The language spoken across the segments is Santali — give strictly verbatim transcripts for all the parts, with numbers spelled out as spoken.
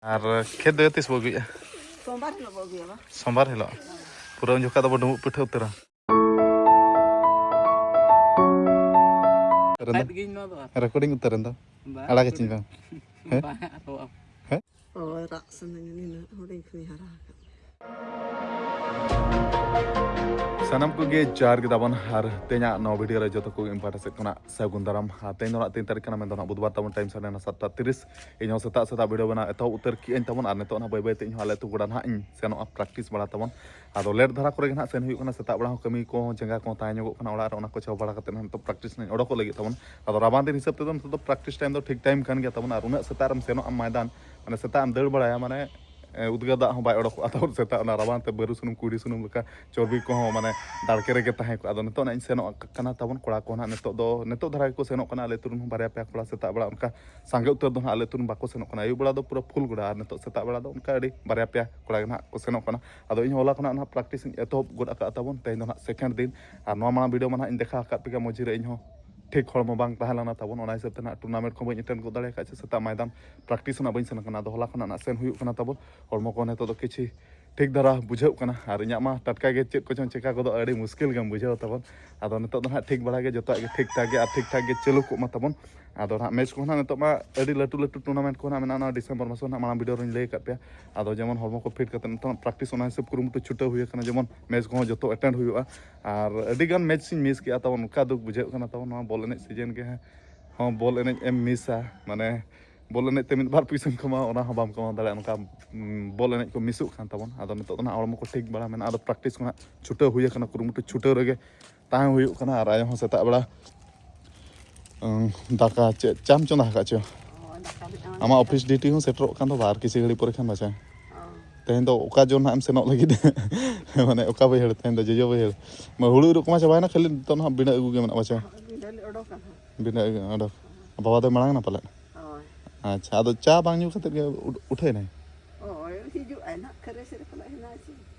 ᱟᱨ ᱠᱷᱮᱛ ᱫᱚ ᱛᱤᱥ ᱵᱚ ᱟᱹᱜᱩᱭᱮᱫᱼᱟ? ᱥᱳᱢᱵᱟᱨ ᱦᱤᱞᱳᱜ ᱵᱚ ᱟᱹᱜᱩᱭᱟ ᱵᱟ? ᱥᱳᱢᱵᱟᱨ ᱦᱤᱞᱳᱜ᱾ ᱯᱩᱨᱟᱹ ᱩᱱ ᱡᱚᱠᱷᱟ ᱫᱚᱵᱚ ᱰᱩᱸᱵᱩᱜ ᱯᱤᱴᱷᱟᱹ ᱩᱛᱟᱹᱨᱟ᱾ ᱨᱮᱱ ᱫᱚ? ᱠᱷᱮᱛ ᱜᱤᱧ ᱱᱚᱣᱟ ᱫᱚ ᱟᱨ᱾ ᱨᱮᱠᱚᱨᱰᱤᱝ ᱩᱛᱟᱹᱨ ᱨᱮᱱ ᱫᱚ? ᱵᱟᱝ, ᱟᱲᱟᱜ ᱨᱮᱠᱚᱨᱰᱤᱝ ᱠᱟᱹᱪᱤᱧ ᱵᱟᱝ? ᱦᱮᱸ? ᱵᱟᱝ, ᱟᱨᱦᱚᱸ᱾ ᱦᱳᱭ, ᱨᱟᱜ ᱥᱟᱱᱟᱧᱟ, ᱱᱤᱱᱟᱹᱜ ᱦᱩᱰᱤᱧ ᱠᱷᱚᱱᱤᱧ ᱦᱟᱨᱟ ᱟᱠᱟᱱ᱾ ᱥᱟᱱᱟᱢ ᱠᱚᱜᱮ ᱡᱚᱦᱟᱨ ᱜᱮ ᱛᱟᱵᱚᱱ, ᱟᱨ ᱛᱮᱦᱮᱧᱟᱜ ᱱᱚᱣᱟ ᱵᱷᱤᱰᱤᱭᱳ ᱨᱮ ᱡᱚᱛᱚ ᱠᱚᱜᱮ ᱤᱧ ᱯᱟᱦᱴᱟ ᱥᱮᱫ ᱠᱷᱚᱱᱟᱜ ᱥᱟᱹᱜᱩᱱ ᱫᱟᱨᱟᱢ᱾ ᱟᱨ ᱛᱮᱦᱮᱧ ᱫᱚ ᱱᱟᱜ ᱛᱤᱱ ᱛᱟᱹᱨᱤᱠᱷ ᱠᱟᱱᱟ? ᱢᱮᱱᱫᱚ ᱱᱟᱜ ᱵᱩᱫᱷᱵᱟᱨ ᱛᱟᱵᱚᱱ, ᱴᱟᱭᱤᱢ ᱥᱟᱰᱮ ᱠᱟᱱᱟ ᱥᱟᱛᱴᱟ ᱛᱤᱨᱤᱥ᱾ ᱤᱧ ᱦᱚᱸ ᱥᱮᱛᱟᱜ ᱥᱮᱛᱟᱜ ᱵᱷᱤᱰᱤᱭᱳ ᱵᱮᱱᱟᱣ ᱮᱛᱚᱦᱚᱵ ᱩᱛᱟᱹᱨ ᱠᱮᱜᱼᱟᱹᱧ ᱛᱟᱵᱚᱱ, ᱟᱨ ᱱᱤᱛᱚᱜ ᱱᱟᱜ ᱵᱟᱹᱭ ᱵᱟᱹᱭ ᱛᱮ ᱤᱧ ᱦᱚᱸ ᱟᱞᱮ ᱟᱹᱛᱩ ᱜᱚᱰᱟ ᱱᱟᱜ ᱤᱧ ᱥᱮᱱᱚᱜᱼᱟ ᱯᱨᱮᱠᱴᱤᱥ ᱵᱟᱲᱟ ᱛᱟᱵᱚᱱ᱾ ᱟᱫᱚ ᱞᱮᱴ ᱫᱷᱟᱨᱟ ᱠᱚᱨᱮ ᱜᱮ ᱱᱟᱜ ᱥᱮᱱ ᱦᱩᱭᱩᱜ ᱠᱟᱱᱟ, ᱥᱮᱛᱟᱜ ᱵᱮᱲᱟ ᱦᱚᱸ ᱠᱟᱹᱢᱤ ᱠᱚᱦᱚᱸ ᱡᱟᱸᱜᱟ ᱠᱚᱦᱚᱸ ᱛᱟᱦᱮᱸ ᱧᱚᱜᱚᱜ ᱠᱟᱱᱟ ᱚᱲᱟᱜ ᱨᱮ, ᱚᱱᱟ ᱠᱚ ᱪᱟᱵᱟ ᱵᱟᱲᱟ ᱠᱟᱛᱮ ᱱᱟᱜ ᱱᱤᱛᱚᱜ ᱯᱨᱮᱠᱴᱤᱥ ᱱᱟᱜ ᱤᱧ ᱚᱰᱚᱠᱚᱜ ᱞᱟᱹᱜᱤᱫ ᱛᱟᱵᱚᱱ᱾ ᱟᱫᱚ ᱨᱟᱵᱟᱝ ᱫᱤᱱ ᱦᱤᱥᱟᱹᱵ ᱛᱮᱫᱚ ᱱᱤᱛᱚᱜ ᱫᱚ ᱯᱨᱮᱠᱴᱤᱥ ᱴᱟᱭᱤᱢ ᱫᱚ ᱴᱷᱤᱠ ᱴᱟᱭᱤᱢ ᱠᱟᱱ ᱜᱮᱭᱟ ᱛᱟᱵᱚᱱ, ᱟᱨ ᱩᱱᱟᱹᱜ ᱥᱮᱛᱟᱜ ᱨᱮᱢ ᱥᱮᱱᱚᱜᱼᱟ ᱢᱚᱭᱫᱟᱱ, ᱢᱟᱱᱮ ᱥᱮᱛᱟᱜ ᱮᱢ ᱫᱟᱹᱲ ᱵᱟᱲᱟᱭᱟ, ᱢᱟᱱᱮ ᱮ, ᱩᱫᱽᱜᱟᱹᱨ ᱫᱟᱜ ᱦᱚᱸ ᱵᱟᱭ ᱚᱰᱚᱠᱚᱜᱼᱟ ᱛᱟᱵᱚᱱ, ᱥᱮᱛᱟᱜ ᱚᱱᱟ ᱨᱟᱵᱟᱝ ᱛᱮ ᱵᱟᱹᱨᱩ ᱥᱩᱱᱩᱢ, ᱠᱩᱲᱤ ᱥᱩᱱᱩᱢ ᱞᱮᱠᱟ ᱪᱚᱨᱵᱤ ᱠᱚᱦᱚᱸ ᱢᱟᱱᱮ ᱫᱟᱲᱠᱮ ᱨᱮᱜᱮ ᱛᱟᱦᱮᱸ ᱠᱚᱜᱼᱟ᱾ ᱟᱫᱚ ᱱᱤᱛᱚᱜ ᱱᱟᱜ ᱤᱧ ᱥᱮᱱᱚᱜ ᱠᱟᱱᱟ ᱛᱟᱵᱚᱱ, ᱠᱚᱲᱟ ᱠᱚ ᱱᱟᱜ ᱱᱤᱛᱚᱜ ᱫᱚ, ᱱᱤᱛᱚᱜ ᱫᱷᱟᱨᱟ ᱜᱮᱠᱚ ᱥᱮᱱᱚᱜ ᱠᱟᱱᱟ᱾ ᱟᱞᱮ ᱟᱹᱛᱩ ᱨᱮᱱ ᱦᱚᱸ ᱵᱟᱨᱭᱟ ᱯᱮᱭᱟ ᱠᱚᱲᱟ ᱥᱮᱛᱟᱜ ᱵᱮᱲᱟ ᱚᱱᱠᱟ ᱥᱟᱸᱜᱮ ᱩᱛᱟᱹᱨ ᱫᱚ ᱱᱟᱜ ᱟᱞᱮ ᱟᱹᱛᱩ ᱨᱮᱱ ᱵᱟᱠᱚ ᱥᱮᱱᱚᱜ ᱠᱟᱱᱟ᱾ ᱟᱹᱭᱩᱵ ᱵᱮᱲᱟ ᱫᱚ ᱯᱩᱨᱟᱹ ᱯᱷᱩᱞ ᱜᱚᱰᱟ, ᱟᱨ ᱱᱤᱛᱚᱜ ᱥᱮᱛᱟᱜ ᱵᱮᱲᱟ ᱫᱚ ᱚᱱᱠᱟ ᱟᱹᱰᱤ ᱵᱟᱨᱭᱟ ᱯᱮᱭᱟ ᱠᱚᱲᱟ ᱜᱮ ᱱᱟᱜ ᱠᱚ ᱥᱮᱱᱚᱜ ᱠᱟᱱᱟ᱾ ᱟᱫᱚ ᱤᱧ ᱦᱚᱸ ᱦᱚᱞᱟ ᱠᱷᱚᱱᱟᱜ ᱱᱟᱜ ᱯᱨᱮᱠᱴᱤᱥ ᱤᱧ ᱮᱛᱚᱦᱚᱵ ᱜᱚᱫ ᱟᱠᱟᱫ ᱛᱟᱵᱚᱱ, ᱛᱮᱦᱮᱧ ᱫᱚ ᱱᱟᱜ ᱥᱮᱠᱮᱱᱰ ᱫᱤᱱ᱾ ᱟᱨ ᱱᱚᱣᱟ ᱢᱟᱲᱟᱝ ᱵᱷᱤᱰᱤᱭᱳ ᱢᱟ ᱱᱟᱜ ᱤᱧ ᱫᱮᱠᱷᱟᱣ ᱟᱠᱟᱫ ᱯᱮ ᱜᱮᱭᱟ ᱢᱚᱡᱽᱨᱤ ᱨᱮ, ᱤᱧ ᱦᱚᱸ ᱴᱷᱤᱠ ᱦᱚᱲᱢᱚ ᱵᱟᱝ ᱛᱟᱦᱮᱸ ᱞᱮᱱᱟ ᱛᱟᱵᱚᱱ, ᱚᱱᱟ ᱦᱤᱥᱟᱹᱵ ᱛᱮ ᱱᱟᱜ ᱴᱩᱨᱱᱟᱢᱮᱱᱴ ᱠᱚᱦᱚᱸ ᱵᱟᱹᱧ ᱮᱴᱮᱱᱰ ᱜᱚᱫ ᱫᱟᱲᱮ ᱟᱠᱟᱫ ᱥᱮ ᱥᱮᱛᱟᱜ ᱢᱚᱭᱫᱟᱱ ᱯᱨᱮᱠᱴᱤᱥ ᱦᱚᱸ ᱱᱟᱜ ᱵᱟᱹᱧ ᱥᱮᱱ ᱟᱠᱟᱱᱟ᱾ ᱟᱫᱚ ᱦᱚᱞᱟ ᱠᱷᱚᱱᱟᱜ ᱱᱟᱜ ᱥᱮᱱ ᱦᱩᱭᱩᱜ ᱠᱟᱱᱟ ᱛᱟᱵᱚᱱ, ᱦᱚᱲᱢᱚ ᱠᱚ ᱱᱤᱛᱚᱜ ᱫᱚ ᱠᱤᱪᱷᱤ ᱴᱷᱤᱠ ᱫᱷᱟᱨᱟ ᱵᱩᱡᱷᱟᱹᱜ ᱠᱟᱱᱟ᱾ ᱟᱨ ᱤᱧᱟᱹᱜ ᱢᱟ ᱴᱟᱴᱠᱟ ᱜᱮ ᱪᱮᱫ ᱠᱚᱪᱚᱝ ᱪᱮᱠᱟ ᱜᱚᱫᱚᱜ, ᱟᱹᱰᱤ ᱢᱩᱥᱠᱤᱞ ᱜᱮᱢ ᱵᱩᱡᱷᱟᱹᱣ ᱛᱟᱵᱚᱱ᱾ ᱟᱫᱚ ᱱᱤᱛᱚᱜ ᱫᱚ ᱱᱟᱜ ᱴᱷᱤᱠ ᱵᱟᱲᱟ ᱜᱮ, ᱡᱚᱛᱚᱣᱟᱜ ᱜᱮ ᱴᱷᱤᱠ ᱴᱷᱟᱠ ᱜᱮ ᱟᱨ ᱴᱷᱤᱠ ᱴᱷᱟᱠ ᱜᱮ ᱪᱟᱹᱞᱩ ᱠᱚᱜ ᱢᱟ ᱛᱟᱵᱚᱱ᱾ ᱟᱫᱚ ᱱᱟᱜ ᱢᱮᱪ ᱠᱚᱦᱚᱸ ᱱᱟᱜ ᱱᱤᱛᱚᱜ ᱢᱟ ᱟᱹᱰᱤ ᱞᱟᱹᱴᱩ ᱞᱟᱹᱴᱩ ᱴᱩᱨᱱᱟᱢᱮᱱᱴ ᱠᱚ ᱱᱟᱜ ᱢᱮᱱᱟᱜᱼᱟ, ᱚᱱᱟ ᱰᱤᱥᱮᱢᱵᱚᱨ ᱢᱟᱥ ᱱᱟᱜ ᱢᱟᱲᱟᱝ ᱵᱷᱤᱰᱤᱭᱳ ᱨᱮᱧ ᱞᱟᱹᱭ ᱟᱠᱟᱫ ᱯᱮᱭᱟ᱾ ᱟᱫᱚ ᱡᱮᱢᱚᱱ ᱦᱚᱲᱢᱚ ᱠᱚ ᱯᱷᱤᱴ ᱠᱟᱛᱮ ᱱᱤᱛᱚᱜ ᱯᱨᱮᱠᱴᱤᱥ ᱚᱱᱟ ᱦᱤᱥᱟᱹᱵ ᱠᱩᱨᱩᱢᱩᱴᱩ ᱪᱷᱩᱴᱟᱹᱣ ᱦᱩᱭ ᱟᱠᱟᱱᱟ, ᱡᱮᱢᱚᱱ ᱢᱮᱪ ᱠᱚᱦᱚᱸ ᱡᱚᱛᱚ ᱮᱴᱮᱱᱰ ᱦᱩᱭᱩᱜᱼᱟ᱾ ᱟᱨ ᱟᱹᱰᱤ ᱜᱟᱱ ᱢᱮᱪ ᱤᱧ ᱢᱤᱥ ᱠᱮᱜᱼᱟ ᱛᱟᱵᱚᱱ, ᱚᱱᱠᱟ ᱫᱩᱠ ᱵᱩᱡᱷᱟᱹᱜ ᱠᱟᱱᱟ ᱛᱟᱵᱚᱱ ᱱᱚᱣᱟ ᱵᱚᱞ ᱮᱱᱮᱡ ᱥᱤᱡᱮᱱ ᱜᱮ ᱦᱚᱸ ᱵᱚᱞ ᱮᱱᱮᱡ ᱮᱢ ᱢᱤᱥᱟ, ᱢᱟᱱᱮ ᱵᱚᱞ ᱮᱱᱮᱡ ᱛᱮ ᱢᱤᱫ ᱵᱟᱨ ᱯᱩᱭᱥᱟᱹᱢ ᱠᱟᱢᱟᱣᱟ, ᱚᱱᱟ ᱦᱚᱸ ᱵᱟᱢ ᱠᱟᱢᱟᱣ ᱫᱟᱲᱮᱭᱟᱜᱼᱟ, ᱱᱚᱝᱠᱟ ᱩᱸ, ᱵᱚᱞ ᱮᱱᱮᱡ ᱠᱚ ᱢᱤᱥᱚᱜ ᱠᱟᱱ ᱛᱟᱵᱚᱱ᱾ ᱟᱫᱚ ᱱᱤᱛᱚᱜ ᱫᱚ ᱱᱟᱜ ᱦᱚᱲᱢᱚ ᱠᱚ ᱴᱷᱤᱠ ᱵᱟᱲᱟ ᱢᱮᱱᱟᱜᱼᱟ, ᱟᱫᱚ ᱯᱨᱮᱠᱴᱤᱥ ᱠᱚ ᱱᱟᱜ ᱪᱷᱩᱴᱟᱹᱣ ᱦᱩᱭ ᱟᱠᱟᱱᱟ, ᱠᱩᱨᱩᱢᱩᱴᱩ ᱪᱷᱩᱴᱟᱹᱣ ᱨᱮᱜᱮ ᱛᱟᱦᱮᱸ ᱦᱩᱭᱩᱜ ᱠᱟᱱᱟ᱾ ᱟᱨ ᱟᱭᱳ ᱦᱚᱸ ᱥᱮᱛᱟᱜ ᱵᱮᱲᱟ ᱩᱸ, ᱫᱟᱠᱟ ᱪᱮᱫ ᱪᱟᱢ ᱪᱚᱸᱫᱟ ᱟᱠᱟᱫ ᱪᱚ? ᱦᱳᱭ, ᱫᱟᱠᱟ ᱢᱤᱫ ᱴᱟᱝ ᱟᱢᱟᱜ ᱚᱯᱷᱤᱥ ᱰᱤᱭᱩᱴᱤ ᱦᱚᱸ ᱥᱮᱴᱮᱨᱚᱜ ᱠᱟᱱ ᱫᱚ ᱟᱨ ᱠᱤᱪᱷᱩ ᱜᱷᱟᱹᱲᱤᱡ ᱯᱚᱨᱮ ᱠᱷᱟᱱ ᱵᱟᱪᱷᱟ᱾ ᱦᱳᱭ᱾ ᱛᱮᱦᱮᱧ ᱫᱚ ᱚᱠᱟ ᱡᱚᱱ ᱦᱟᱸᱜ ᱮᱢ ᱥᱮᱱᱚᱜ ᱞᱟᱹᱜᱤᱫ? ᱢᱟᱱᱮ ᱚᱠᱟ ᱵᱟᱹᱭᱦᱟᱹᱲ? ᱛᱮᱦᱮᱧ ᱫᱚ ᱡᱚᱡᱚ ᱵᱟᱹᱭᱦᱟᱹᱲ᱾ ᱢᱟ ᱦᱩᱲᱩ ᱤᱨᱚᱜ ᱠᱚᱢᱟ ᱪᱟᱵᱟᱭᱮᱱᱟ, ᱠᱷᱟᱹᱞᱤ ᱱᱤᱛᱚᱜ ᱱᱟᱦᱟᱜ ᱵᱤᱱᱟᱹ ᱟᱹᱜᱩ ᱜᱮ ᱢᱮᱱᱟᱜᱼᱟ ᱵᱟᱪᱷᱟ? ᱵᱤᱱᱟᱹ ᱞᱮ ᱚᱰᱚᱠᱟ ᱱᱟᱦᱟᱜ᱾ ᱵᱤᱱᱟᱹ ᱟᱹᱜᱩ ᱚᱰᱚᱠ᱾ ᱵᱟᱵᱟ ᱫᱚᱭ ᱢᱟᱲᱟᱝ ᱮᱱᱟ ᱯᱟᱞᱮᱫ? ᱦᱳᱭ᱾ ᱟᱪᱪᱷᱟ, ᱟᱫᱚ ᱪᱟ ᱵᱟᱝ ᱧᱩ ᱠᱟᱛᱮᱫ ᱜᱮ ᱩᱰ-, ᱩᱴᱷᱟᱹᱭ ᱱᱟᱭ? ᱦᱳᱭ, ᱦᱤᱡᱩᱜ ᱟᱭ ᱱᱟᱦᱟᱜ, ᱠᱷᱟᱹᱨᱟᱹᱭ ᱥᱮᱫ ᱨᱮ ᱯᱟᱞᱮᱫ ᱦᱮᱱᱟᱭᱟ ᱪᱮ᱾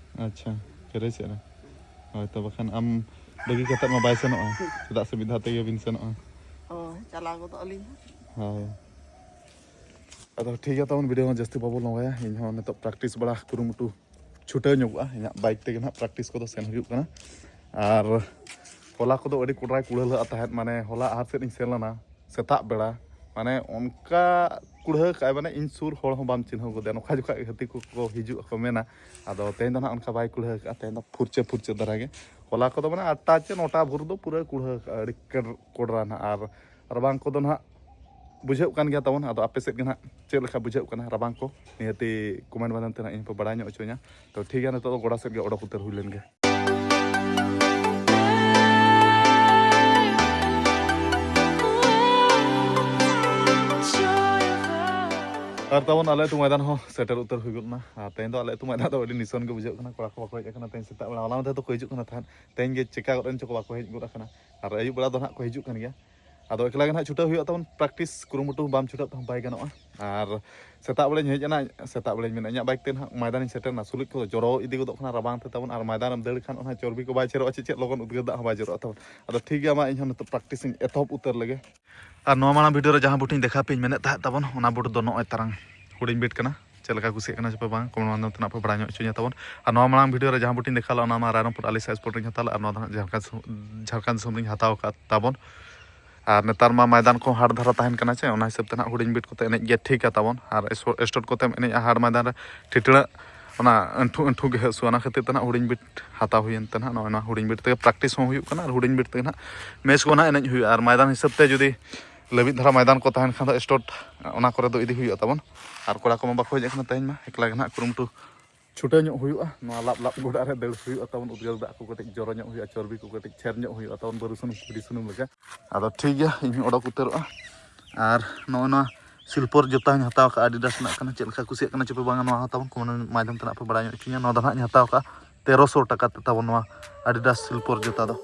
ᱟᱪᱪᱷᱟ, ᱠᱷᱟᱹᱨᱟᱹᱭ ᱥᱮᱫ ᱨᱮ᱾ ᱦᱳᱭ, ᱛᱚ ᱵᱟᱠᱷᱟᱱ ᱟᱢ ᱵᱟᱹᱜᱤ ᱠᱟᱛᱮᱫ ᱢᱟ ᱵᱟᱭ ᱥᱮᱱᱚᱜᱼᱟ, ᱪᱮᱫᱟᱜ ᱥᱮ ᱢᱤᱫ ᱫᱷᱟᱣ ᱛᱮᱜᱮ ᱵᱤᱱ ᱥᱮᱱᱚᱜᱼᱟ᱾ ᱦᱳᱭ, ᱪᱟᱞᱟᱣ ᱜᱚᱫᱚᱜ ᱟᱹᱞᱤᱧ ᱦᱟᱸᱜ᱾ ᱦᱳᱭ᱾ ᱟᱫᱚ ᱴᱷᱤᱠ ᱜᱮᱭᱟ, ᱛᱟᱵᱚᱱ ᱵᱷᱤᱰᱤᱭᱳ ᱦᱚᱸ ᱡᱟᱹᱥᱛᱤ ᱵᱟᱵᱚᱱ ᱞᱚᱝᱜᱟᱭᱟ᱾ ᱤᱧ ᱦᱚᱸ ᱱᱤᱛᱚᱜ ᱯᱨᱮᱠᱴᱤᱥ ᱵᱟᱲᱟ ᱠᱩᱨᱩᱢᱩᱴᱩ ᱪᱷᱩᱴᱟᱹᱣ ᱧᱚᱜᱚᱜᱼᱟ᱾ ᱤᱧᱟᱹᱜ ᱵᱟᱭᱤᱠ ᱛᱮᱜᱮ ᱱᱟᱦᱟᱜ ᱯᱨᱮᱠᱴᱤᱥ ᱠᱚᱫᱚ ᱥᱮᱱ ᱦᱩᱭᱩᱜ ᱠᱟᱱᱟ᱾ ᱟᱨ ᱦᱚᱞᱟ ᱠᱚᱫᱚ ᱟᱹᱰᱤ ᱠᱚᱰᱨᱟᱭ ᱠᱩᱲᱦᱟᱹᱞᱟᱜᱼᱟ ᱛᱟᱦᱮᱸᱫ, ᱢᱟᱱᱮ ᱦᱚᱞᱟ ᱟᱦᱟᱨ ᱥᱮᱫ ᱤᱧ ᱥᱮᱱ ᱞᱮᱱᱟ ᱥᱮᱛᱟᱜ ᱵᱮᱲᱟ, ᱢᱟᱱᱮ ᱚᱱᱠᱟ ᱠᱩᱲᱦᱟᱹ ᱠᱟᱜᱼᱟᱭ, ᱢᱟᱱᱮ ᱤᱧ ᱥᱩᱨ ᱦᱚᱲ ᱦᱚᱸ ᱵᱟᱢ ᱪᱤᱱᱦᱟᱹᱣ ᱜᱚᱫᱮᱭᱟ᱾ ᱱᱚᱝᱠᱟ ᱡᱚᱠᱷᱚᱱ ᱦᱟᱹᱛᱤ ᱠᱚᱠᱚ ᱦᱤᱡᱩᱜ ᱟᱠᱚ ᱢᱮᱱᱟ᱾ ᱟᱫᱚ ᱛᱮᱦᱮᱧ ᱫᱚ ᱱᱟᱦᱟᱜ ᱚᱱᱠᱟ ᱵᱟᱭ ᱠᱩᱲᱦᱟᱹ ᱠᱟᱜᱼᱟ, ᱛᱮᱦᱮᱧ ᱫᱚ ᱯᱷᱩᱨᱪᱟᱹ ᱯᱷᱩᱨᱪᱟᱹ ᱫᱷᱟᱨᱟ ᱜᱮ᱾ ᱦᱚᱞᱟ ᱠᱚᱫᱚ ᱢᱟᱱᱮ ᱟᱴᱴᱟ ᱪᱮ ᱱᱚᱴᱟ ᱵᱷᱳᱨ ᱫᱚ ᱯᱩᱨᱟᱹ ᱠᱩᱲᱦᱟᱹ ᱠᱟᱜᱼᱟ, ᱟᱹᱰᱤ ᱠᱮᱰ-, ᱠᱚᱰᱨᱟ ᱱᱟᱦᱟᱜ᱾ ᱟᱨ ᱨᱟᱵᱟᱝ ᱠᱚᱫᱚ ᱱᱟᱦᱟᱜ ᱵᱩᱡᱷᱟᱹᱜ ᱠᱟᱱ ᱜᱮᱭᱟ ᱛᱟᱵᱚᱱ᱾ ᱟᱫᱚ ᱟᱯᱮ ᱥᱮᱫ ᱜᱮ ᱱᱟᱦᱟᱜ ᱪᱮᱫ ᱞᱮᱠᱟ ᱵᱩᱡᱷᱟᱹᱜ ᱠᱟᱱᱟ ᱨᱟᱵᱟᱝ ᱠᱚ, ᱱᱤᱦᱟᱹᱛᱤ ᱠᱚᱢᱮᱱᱴ ᱢᱟᱫᱽᱫᱷᱚᱢ ᱛᱮ ᱱᱟᱦᱟᱜ ᱤᱧ ᱦᱚᱸᱯᱮ ᱵᱟᱲᱟᱭ ᱧᱚᱜ ᱦᱚᱪᱚᱧᱟ᱾ ᱛᱚ ᱴᱷᱤᱠ ᱜᱮᱭᱟ, ᱱᱤᱛᱚᱜ ᱫᱚ ᱜᱚᱰᱟ ᱥᱮᱫ ᱜᱮ ᱚᱰᱚᱠ ᱩᱛᱟᱹᱨ ᱦᱩᱭ ᱞᱮᱱ ᱜᱮ᱾ ᱟᱨ ᱛᱟᱵᱚᱱ ᱟᱞᱮ ᱟᱹᱛᱩ ᱢᱚᱭᱫᱟᱱ ᱦᱚᱸ ᱥᱮᱴᱮᱨ ᱩᱛᱟᱹᱨ ᱦᱩᱭ ᱜᱚᱫ ᱮᱱᱟ᱾ ᱟᱨ ᱛᱮᱦᱮᱧ ᱫᱚ ᱟᱞᱮ ᱟᱹᱛᱩ ᱢᱚᱭᱫᱟᱱ ᱫᱚ ᱟᱹᱰᱤ ᱱᱤᱥᱚᱱ ᱜᱮ ᱵᱩᱡᱷᱟᱹᱜ ᱠᱟᱱᱟ᱾ ᱠᱚᱲᱟ ᱠᱚ ᱵᱟᱠᱚ ᱦᱮᱡ ᱟᱠᱟᱱᱟ ᱛᱮᱦᱮᱧ ᱥᱮᱛᱟᱜ ᱵᱮᱲᱟ, ᱦᱚᱞᱟ ᱢᱟᱫᱷᱮᱨ ᱫᱚᱠᱚ ᱦᱤᱡᱩᱜ ᱠᱟᱱᱟ ᱛᱟᱦᱮᱸᱫ, ᱛᱮᱦᱮᱧ ᱜᱮ ᱪᱮᱠᱟ ᱜᱚᱫ ᱮᱱ ᱪᱚᱠᱚ ᱵᱟᱠᱚ ᱦᱮᱡ ᱜᱚᱫ ᱟᱠᱟᱱᱟ᱾ ᱟᱨ ᱟᱹᱭᱩᱵ ᱵᱮᱲᱟ ᱫᱚ ᱱᱟᱦᱟᱜ ᱠᱚ ᱦᱤᱡᱩᱜ ᱠᱟᱱ ᱜᱮᱭᱟ᱾ ᱟᱫᱚ ᱮᱠᱞᱟ ᱜᱮ ᱱᱟᱦᱟᱜ ᱪᱷᱩᱴᱟᱹᱣ ᱦᱩᱭᱩᱜᱼᱟ ᱛᱟᱵᱚᱱ, ᱯᱨᱮᱠᱴᱤᱥ ᱠᱩᱨᱩᱢᱩᱴᱩ ᱵᱟᱢ ᱪᱷᱩᱴᱟᱹᱜ ᱛᱮᱦᱚᱸ ᱵᱟᱭ ᱜᱟᱱᱚᱜᱼᱟ᱾ ᱟᱨ ᱥᱮᱛᱟᱜ ᱵᱮᱲᱟᱧ ᱦᱮᱡ ᱮᱱᱟ, ᱥᱮᱛᱟᱜ ᱵᱮᱲᱟᱧ ᱢᱮᱱᱟ, ᱤᱧᱟᱹᱜ ᱵᱟᱭᱤᱠ ᱛᱮ ᱱᱟᱦᱟᱜ ᱢᱚᱭᱫᱟᱱᱤᱧ ᱥᱮᱴᱮᱨ ᱮᱱᱟ, ᱥᱩᱞᱩᱡ ᱠᱚ ᱡᱚᱨᱚ ᱤᱫᱤ ᱜᱚᱫᱚᱜ ᱠᱟᱱᱟ ᱨᱟᱵᱟᱝ ᱛᱮ ᱛᱟᱵᱚᱱ, ᱟᱨ ᱢᱚᱭᱫᱟᱱ ᱨᱮᱢ ᱫᱟᱹᱲ ᱠᱷᱟᱱ ᱚᱱᱟ ᱪᱚᱨᱵᱤ ᱠᱚ ᱵᱟᱭ ᱪᱷᱮᱨᱚᱜᱼᱟ, ᱪᱮᱫ ᱪᱮᱫ ᱞᱚᱜᱚᱱ ᱩᱫᱽᱜᱟᱹᱨ ᱫᱟᱜ ᱦᱚᱸ ᱵᱟᱭ ᱡᱚᱨᱚᱜᱼᱟ ᱛᱟᱵᱚᱱ᱾ ᱟᱫᱚ ᱴᱷᱤᱠ ᱜᱮᱭᱟ, ᱢᱟ ᱤᱧ ᱦᱚᱸ ᱱᱤᱛᱚᱜ ᱯᱨᱮᱠᱴᱤᱥ ᱤᱧ ᱮᱛᱚᱦᱚᱵ ᱩᱛᱟᱹᱨ ᱞᱮᱜᱮ᱾ ᱟᱨ ᱱᱚᱣᱟ ᱢᱟᱲᱟᱝ ᱵᱷᱤᱰᱤᱭᱳ ᱨᱮ ᱡᱟᱦᱟᱸ ᱵᱩᱴ ᱤᱧ ᱫᱮᱠᱷᱟᱣ ᱯᱮᱭᱟᱧ ᱢᱮᱱᱮᱫ ᱛᱟᱦᱮᱸᱫ ᱛᱟᱵᱚᱱ, ᱚᱱᱟ ᱵᱩᱴ ᱫᱚ ᱱᱚᱜᱼᱚᱭ ᱛᱟᱨᱟᱝ ᱦᱩᱰᱤᱧ ᱵᱤᱴ ᱠᱟᱱᱟ᱾ ᱪᱮᱫ ᱞᱮᱠᱟ ᱠᱩᱥᱤᱭᱟᱜ ᱠᱟᱱᱟ ᱪᱮ ᱯᱮ ᱵᱟᱝ, ᱠᱚᱢᱮᱱᱴ ᱢᱟᱫᱽᱫᱷᱚᱢ ᱛᱮ ᱱᱟᱜ ᱯᱮ ᱵᱟᱲᱟᱭ ᱧᱚᱜ ᱦᱚᱪᱚᱧᱟ ᱛᱟᱵᱚᱱ᱾ ᱟᱨ ᱱᱚᱣᱟ ᱢᱟᱲᱟᱝ ᱵᱷᱤᱰᱤᱭᱳ ᱨᱮ ᱡᱟᱦᱟᱸ ᱵᱩᱴ ᱤᱧ ᱫᱮᱠᱷᱟᱣ ᱞᱮᱫᱟ, ᱚᱱᱟ ᱢᱟ ᱨᱟᱭᱨᱚᱝᱯᱩᱨ ᱟᱞᱤᱥᱟ ᱥᱯᱳᱨᱴ ᱨᱤᱧ ᱦᱟᱛᱟᱣ ᱞᱮᱫᱟ, ᱟᱨ ᱱᱚᱣᱟ ᱫᱚ ᱱᱟᱜ ᱡᱷᱟᱲᱠᱷᱚᱸᱰ ᱥᱩ-, ᱡᱷᱟᱲᱠᱷᱚᱸᱰ ᱫᱤᱥᱚᱢ ᱨᱤᱧ ᱦᱟᱛᱟᱣ ᱟᱠᱟᱫ ᱛᱟᱵᱚᱱ᱾ ᱟᱨ ᱱᱮᱛᱟᱨ ᱢᱟ ᱢᱚᱭᱫᱟᱱ ᱠᱚ ᱦᱟᱴ ᱫᱷᱟᱨᱟ ᱛᱟᱦᱮᱱ ᱠᱟᱱᱟ ᱪᱮ, ᱚᱱᱟ ᱦᱤᱥᱟᱹᱵ ᱛᱮ ᱱᱟᱜ ᱦᱩᱰᱤᱧ ᱵᱤᱴ ᱠᱚᱛᱮ ᱮᱱᱮᱡ ᱜᱮ ᱴᱷᱤᱠᱟ ᱛᱟᱵᱚᱱ᱾ ᱟᱨ ᱮᱥ-, ᱮᱥᱴᱳᱴ ᱠᱚᱛᱮᱢ ᱮᱱᱮᱡᱼᱟ ᱦᱟᱴ ᱢᱚᱭᱫᱟᱱ ᱨᱮ, ᱴᱷᱤᱴᱲᱟᱹᱜ ᱚᱱᱟ ᱟᱹᱱᱴᱷᱩ ᱟᱹᱱᱴᱷᱩ ᱜᱮ ᱦᱟᱹᱥᱩᱣᱟ᱾ ᱚᱱᱟ ᱠᱷᱟᱹᱛᱤᱨ ᱛᱮ ᱱᱟᱜ ᱦᱩᱰᱤᱧ ᱵᱤᱴ ᱦᱟᱛᱟᱣ ᱦᱩᱭᱮᱱ ᱛᱮ ᱱᱟᱜ ᱱᱚᱜᱼᱚᱭ ᱱᱚᱣᱟ ᱦᱩᱰᱤᱧ ᱵᱤᱴ ᱛᱮᱜᱮ ᱯᱨᱮᱠᱴᱤᱥ ᱦᱚᱸ ᱦᱩᱭᱩᱜ ᱠᱟᱱᱟ ᱟᱨ ᱦᱩᱰᱤᱧ ᱵᱤᱴ ᱛᱮᱜᱮ ᱱᱟᱜ ᱢᱮᱪ ᱠᱚ ᱱᱟᱜ ᱮᱱᱮᱡ ᱦᱩᱭᱩᱜᱼᱟ᱾ ᱟᱨ ᱢᱚᱭᱫᱟᱱ ᱦᱤᱥᱟᱹᱵ ᱛᱮ ᱡᱩᱫᱤ ᱞᱟᱹᱵᱤᱫ ᱫᱷᱟᱨᱟ ᱢᱚᱭᱫᱟᱱ ᱠᱚ ᱛᱟᱦᱮᱱ ᱠᱷᱟᱱ ᱫᱚ ᱮᱥᱴᱳᱴ ᱚᱱᱟ ᱠᱚᱨᱮ ᱫᱚ ᱤᱫᱤ ᱦᱩᱭᱩᱜᱼᱟ ᱛᱟᱵᱚᱱ᱾ ᱟᱨ ᱠᱚᱲᱟ ᱠᱚᱢᱟ ᱵᱟᱠᱚ ᱦᱮᱡ ᱟᱠᱟᱱᱟ ᱛᱮᱦᱮᱧ ᱢᱟ, ᱮᱠᱞᱟ ᱜᱮ ᱱᱟᱜ ᱠᱩᱨᱩᱢᱩᱴᱩ ᱪᱷᱩᱴᱟᱹᱣ ᱧᱚᱜ ᱦᱩᱭᱩᱜᱼᱟ᱾ ᱱᱚᱣᱟ ᱞᱟᱵ ᱞᱟᱵ ᱜᱚᱰᱟ ᱨᱮ ᱫᱟᱹᱲ ᱦᱩᱭᱩᱜᱼᱟ ᱛᱟᱵᱚᱱ, ᱩᱫᱽᱜᱟᱹᱨ ᱫᱟᱜ ᱠᱚ ᱠᱟᱹᱴᱤᱡ ᱡᱚᱨᱚ ᱧᱚᱜ ᱦᱩᱭᱩᱜᱼᱟ, ᱪᱚᱨᱵᱤ ᱠᱚ ᱠᱟᱹᱴᱤᱡ ᱪᱷᱮᱨ ᱧᱚᱜ ᱦᱩᱭᱩᱜᱼᱟ ᱛᱟᱵᱚᱱ, ᱵᱟᱹᱨᱩ ᱥᱩᱱᱩᱢ ᱠᱩᱰᱤ ᱥᱩᱱᱩᱢ ᱞᱮᱠᱟ᱾ ᱟᱫᱚ ᱴᱷᱤᱠ ᱜᱮᱭᱟ, ᱤᱧ ᱦᱚᱸ ᱚᱰᱚᱠ ᱩᱛᱟᱹᱨᱚᱜᱼᱟ᱾ ᱟᱨ ᱱᱚᱜᱼᱚᱭ ᱱᱚᱣᱟ ᱥᱤᱞᱯᱚᱨ ᱡᱩᱛᱟᱧ ᱦᱟᱛᱟᱣ ᱠᱟᱜᱼᱟ, ᱟᱰᱤᱰᱟᱥ ᱨᱮᱱᱟᱜ ᱠᱟᱱᱟ᱾ ᱪᱮᱫ ᱞᱮᱠᱟ ᱠᱩᱥᱤᱭᱟᱜ ᱠᱟᱱᱟ ᱪᱮ ᱯᱮ ᱵᱟᱝᱟ, ᱱᱚᱣᱟ ᱦᱚᱸ ᱛᱟᱵᱚᱱ ᱠᱚᱢᱮᱱᱴ ᱢᱟᱫᱽᱫᱷᱚᱢ ᱛᱮ ᱱᱟᱜ ᱯᱮ ᱵᱟᱲᱟᱭ ᱧᱚᱜ ᱦᱚᱪᱚᱧᱟ᱾ ᱱᱚᱣᱟ ᱫᱚ ᱱᱟᱜ ᱤᱧ ᱦᱟᱛᱟᱣ ᱠᱟᱜᱼᱟ ᱛᱮᱨᱚᱥᱚ ᱴᱟᱠᱟ ᱛᱮ ᱛᱟᱵᱚᱱ, ᱱᱚᱣᱟ ᱟᱰᱤᱰᱟᱥ ᱥᱤᱞᱯᱚᱨ ᱡᱩᱛᱟ ᱫᱚ᱾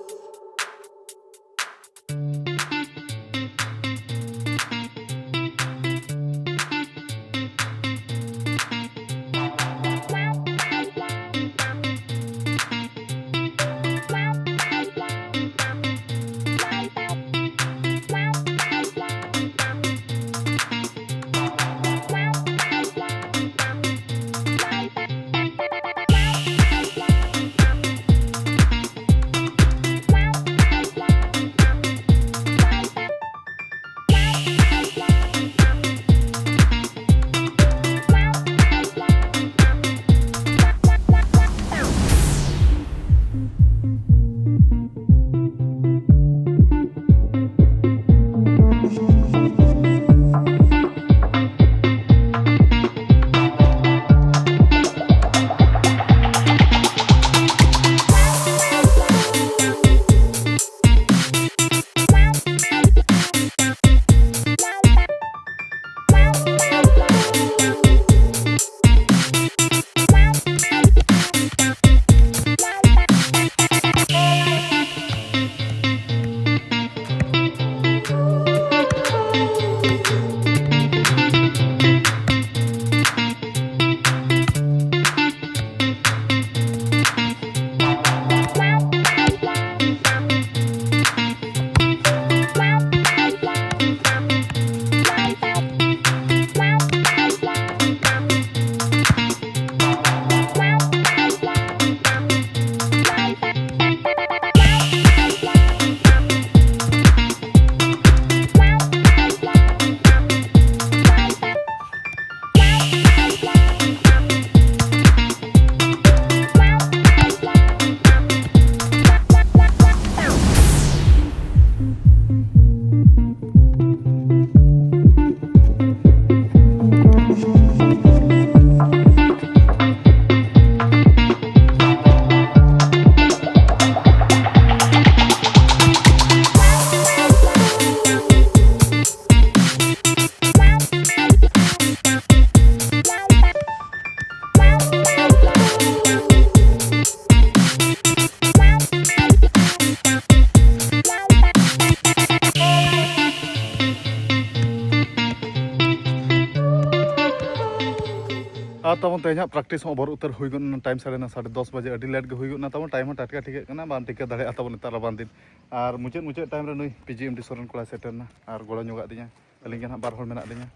ᱟᱨ ᱛᱟᱵᱚᱱ ᱛᱮᱦᱮᱧᱟᱜ practice ᱦᱚᱸ ᱚᱵᱚᱨ ᱩᱛᱟᱹᱨ ᱦᱩᱭ ᱜᱚᱫ ᱮᱱᱟ᱾ Time ᱥᱟᱲᱮ ᱱᱚ, ᱥᱟᱲᱮ ᱫᱚᱥ ᱵᱟᱡᱮ, ᱟᱹᱰᱤ late ᱜᱮ ᱦᱩᱭ ᱜᱚᱫ ᱮᱱᱟ ᱛᱟᱵᱚᱱ᱾ Time ᱦᱚᱸ ᱴᱟᱴᱠᱟ ᱴᱷᱤᱠᱟᱹᱜ ᱠᱟᱱᱟ, ᱵᱟᱢ ᱴᱷᱤᱠᱟᱹ ᱫᱟᱲᱮᱭᱟᱜᱼᱟ ᱛᱟᱵᱚᱱ ᱱᱮᱛᱟᱨ ᱨᱟᱵᱟᱝ ᱫᱤᱱ᱾ ᱟᱨ ᱢᱩᱪᱟᱹᱫ ᱢᱩᱪᱟᱹᱫ time ᱨᱮ ᱱᱩᱭ PGMD ᱥᱚᱨᱮᱱ ᱠᱚᱲᱟᱭ ᱥᱮᱴᱮᱨ ᱮᱱᱟ ᱟᱨ ᱜᱚᱲᱚ ᱧᱚᱜᱟᱜ ᱫᱤᱧᱟ᱾ ᱟᱹᱞᱤᱧ ᱜᱮ ᱱᱟᱦᱟᱜ ᱵᱟᱨ ᱦᱚᱲ ᱢᱮᱱᱟᱜ ᱞᱤᱧᱟ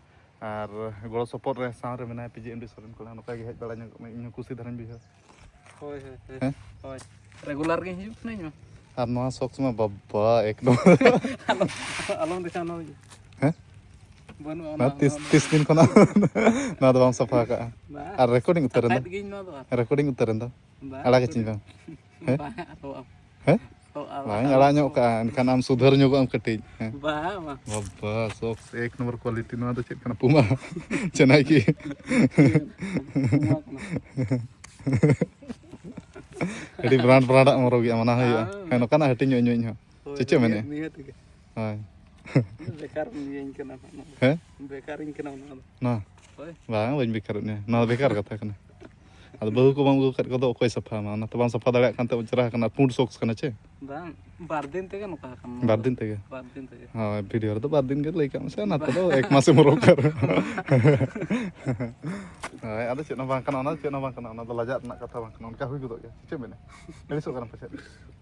ᱟᱨ ᱜᱚᱲᱚ ᱥᱚᱯᱚᱦᱚᱫ ᱨᱮ ᱥᱟᱶ ᱨᱮ ᱢᱮᱱᱟᱭᱟ PGMD ᱥᱚᱨᱮᱱ ᱠᱚᱲᱟ᱾ ᱱᱚᱝᱠᱟ ᱜᱮ ᱦᱮᱡ ᱵᱟᱲᱟ ᱧᱚᱜᱚᱜ ᱢᱮ, ᱤᱧ ᱦᱚᱸ ᱠᱩᱥᱤ ᱫᱷᱟᱨᱟᱧ ᱵᱩᱡᱷᱟᱹᱣᱟ᱾ ᱦᱳᱭ, ᱦᱳᱭ, ᱦᱳᱭ᱾ ᱦᱮᱸ? ᱦᱳᱭ᱾ Regular ᱜᱤᱧ ᱦᱤᱡᱩᱜ ᱠᱟᱱᱟ ᱤᱧ ᱢᱟ᱾ ᱟᱨ ᱱᱚᱣᱟ socks ᱢᱟ ᱵᱟᱵᱟ ᱮᱠ ᱱᱚᱢᱵᱚᱨ᱾ ᱟᱞᱚᱢ, ᱟᱞᱚᱢ ᱫᱮᱠᱷᱟᱣᱟ ᱱᱚᱣᱟ᱾ ᱦᱮᱸ? ᱵᱟᱹᱱᱩᱜᱼᱟ ᱚᱱᱟ, ᱛᱤᱥ, ᱚᱱᱟ, ᱛᱤᱥ ᱫᱤᱱ ᱠᱷᱚᱱᱟᱜ ᱱᱚᱣᱟ ᱫᱚ ᱵᱟᱢ ᱥᱟᱯᱷᱟ ᱟᱠᱟᱜᱼᱟ? ᱵᱟᱝ᱾ ᱟᱨ recording ᱩᱛᱟᱹᱨ ᱮᱱ ᱫᱚ? ᱥᱟᱯᱷᱟᱭᱮᱫ ᱜᱤᱭᱟᱹᱧ ᱱᱚᱣᱟ ᱫᱚ ᱟᱨ᱾ Recording ᱩᱛᱟᱹᱨ ᱮᱱ ᱫᱚ? ᱵᱟᱝ, ᱟᱲᱟᱜ ᱟᱹᱪᱤᱧ ᱵᱟᱝ? ᱦᱮᱸ? ᱵᱟᱝ, ᱟᱨᱦᱚᱸ ᱵᱟᱝ ᱤᱧ ᱟᱲᱟᱜ ᱧᱚᱜ ᱠᱟᱜᱼᱟ, ᱮᱱᱠᱷᱟᱱ ᱟᱢ ᱥᱩᱫᱷᱟᱹᱨ ᱧᱚᱜᱚᱜ ᱟᱢ ᱠᱟᱹᱴᱤᱡ᱾ ᱦᱮᱸ? ᱵᱟᱝ, ᱵᱟᱝ᱾ ᱵᱟᱵᱟ, socks ᱮᱠ ᱱᱚᱢᱵᱚᱨ quality, ᱱᱚᱣᱟ ᱫᱚ ᱪᱮᱫ ᱠᱟᱱᱟ? Puma? ᱪᱮᱱᱱᱟᱭ ᱠᱤ? Puma ᱠᱟᱱᱟ᱾ ᱟᱹᱰᱤ brand brand ᱟᱜ ᱮᱢ ᱦᱚᱨᱚᱜᱮᱜᱼᱟ, ᱢᱟᱱᱟ ᱦᱩᱭᱩᱜᱼᱟ᱾ ᱦᱮᱸ᱾ ᱦᱮᱸ, ᱱᱚᱝᱠᱟᱱᱟᱜ ᱦᱟᱹᱴᱤᱧ ᱧᱚᱜ ᱤᱧ ᱦᱚᱸ᱾ ᱦᱳᱭ, ᱪᱮᱫ ᱪᱮᱫ ᱱᱤᱦᱟᱹᱛ, ᱢᱮᱱᱮᱜᱼᱟ? ᱱᱤᱦᱟᱹᱛ ᱜᱮ᱾ ᱦᱳᱭ᱾ ᱵᱮᱠᱟᱨ ᱤᱧ ᱠᱟᱱᱟ ᱚᱱᱟ ᱫᱚ᱾ ᱦᱮᱸ? ᱵᱮᱠᱟᱨ ᱤᱧ ᱠᱟᱱᱟ ᱚᱱᱟ ᱫᱚ᱾ ᱱᱚᱣᱟ? ᱦᱳᱭ᱾ ᱵᱟᱝ, ᱵᱟᱹᱧ ᱵᱮᱠᱟᱨᱚᱜ ᱢᱮᱭᱟ᱾ ᱱᱚᱣᱟ ᱫᱚ ᱵᱮᱠᱟᱨ ᱠᱟᱛᱷᱟ ᱠᱟᱱᱟ᱾ ᱟᱫᱚ ᱵᱟᱹᱦᱩ ᱠᱚ ᱵᱟᱢ ᱟᱹᱜᱩ ᱟᱠᱟᱫ ᱠᱚᱫᱚ ᱚᱠᱚᱭ ᱥᱟᱯᱷᱟ ᱟᱢᱟ? ᱚᱱᱟᱛᱮ ᱵᱟᱢ ᱥᱟᱯᱷᱟ ᱫᱟᱲᱮᱭᱟᱜ ᱠᱟᱱ ᱛᱮ ᱪᱮᱦᱨᱟ ᱟᱠᱟᱱᱟ, ᱯᱩᱸᱰ socks ᱠᱟᱱᱟ ᱪᱮ? ᱵᱟᱝ, ᱵᱟᱨ ᱫᱤᱱ ᱛᱮᱜᱮ ᱱᱚᱝᱠᱟ ᱟᱠᱟᱱᱟ᱾ ᱵᱟᱨ ᱫᱤᱱ ᱛᱮᱜᱮ? ᱵᱟᱨ ᱫᱤᱱ ᱛᱮᱜᱮ᱾ ᱦᱳᱭ, video ᱨᱮᱫᱚ ᱵᱟᱨ ᱫᱤᱱ ᱜᱮ ᱞᱟᱹᱭ ᱠᱟᱜ ᱢᱮᱥᱮ, ᱚᱱᱟ ᱛᱮᱫᱚ ᱮᱠ ᱢᱟᱥᱮᱢ ᱦᱚᱨᱚᱜ ᱠᱟᱜ ᱨᱮᱦᱚᱸ᱾ ᱦᱳᱭ, ᱟᱫᱚ ᱪᱮᱫ ᱦᱚᱸ ᱵᱟᱝ ᱠᱟᱱᱟ, ᱚᱱᱟ ᱫᱚ ᱪᱮᱫ ᱦᱚᱸ ᱵᱟᱝ ᱠᱟᱱᱟ, ᱚᱱᱟ ᱫᱚ ᱞᱟᱡᱟᱜ ᱨᱮᱱᱟᱜ ᱠᱟᱛᱷᱟ ᱵᱟᱝ ᱠᱟᱱᱟ, ᱚᱱᱠᱟ ᱦᱩᱭ ᱜᱚᱫᱚᱜ ᱜᱮᱭᱟ᱾ ᱪᱮᱫ ᱢᱮᱱᱟ? ᱟᱹᱲᱤᱥᱚᱜ ᱠᱟᱱᱟ ᱯᱟᱪᱮᱫ?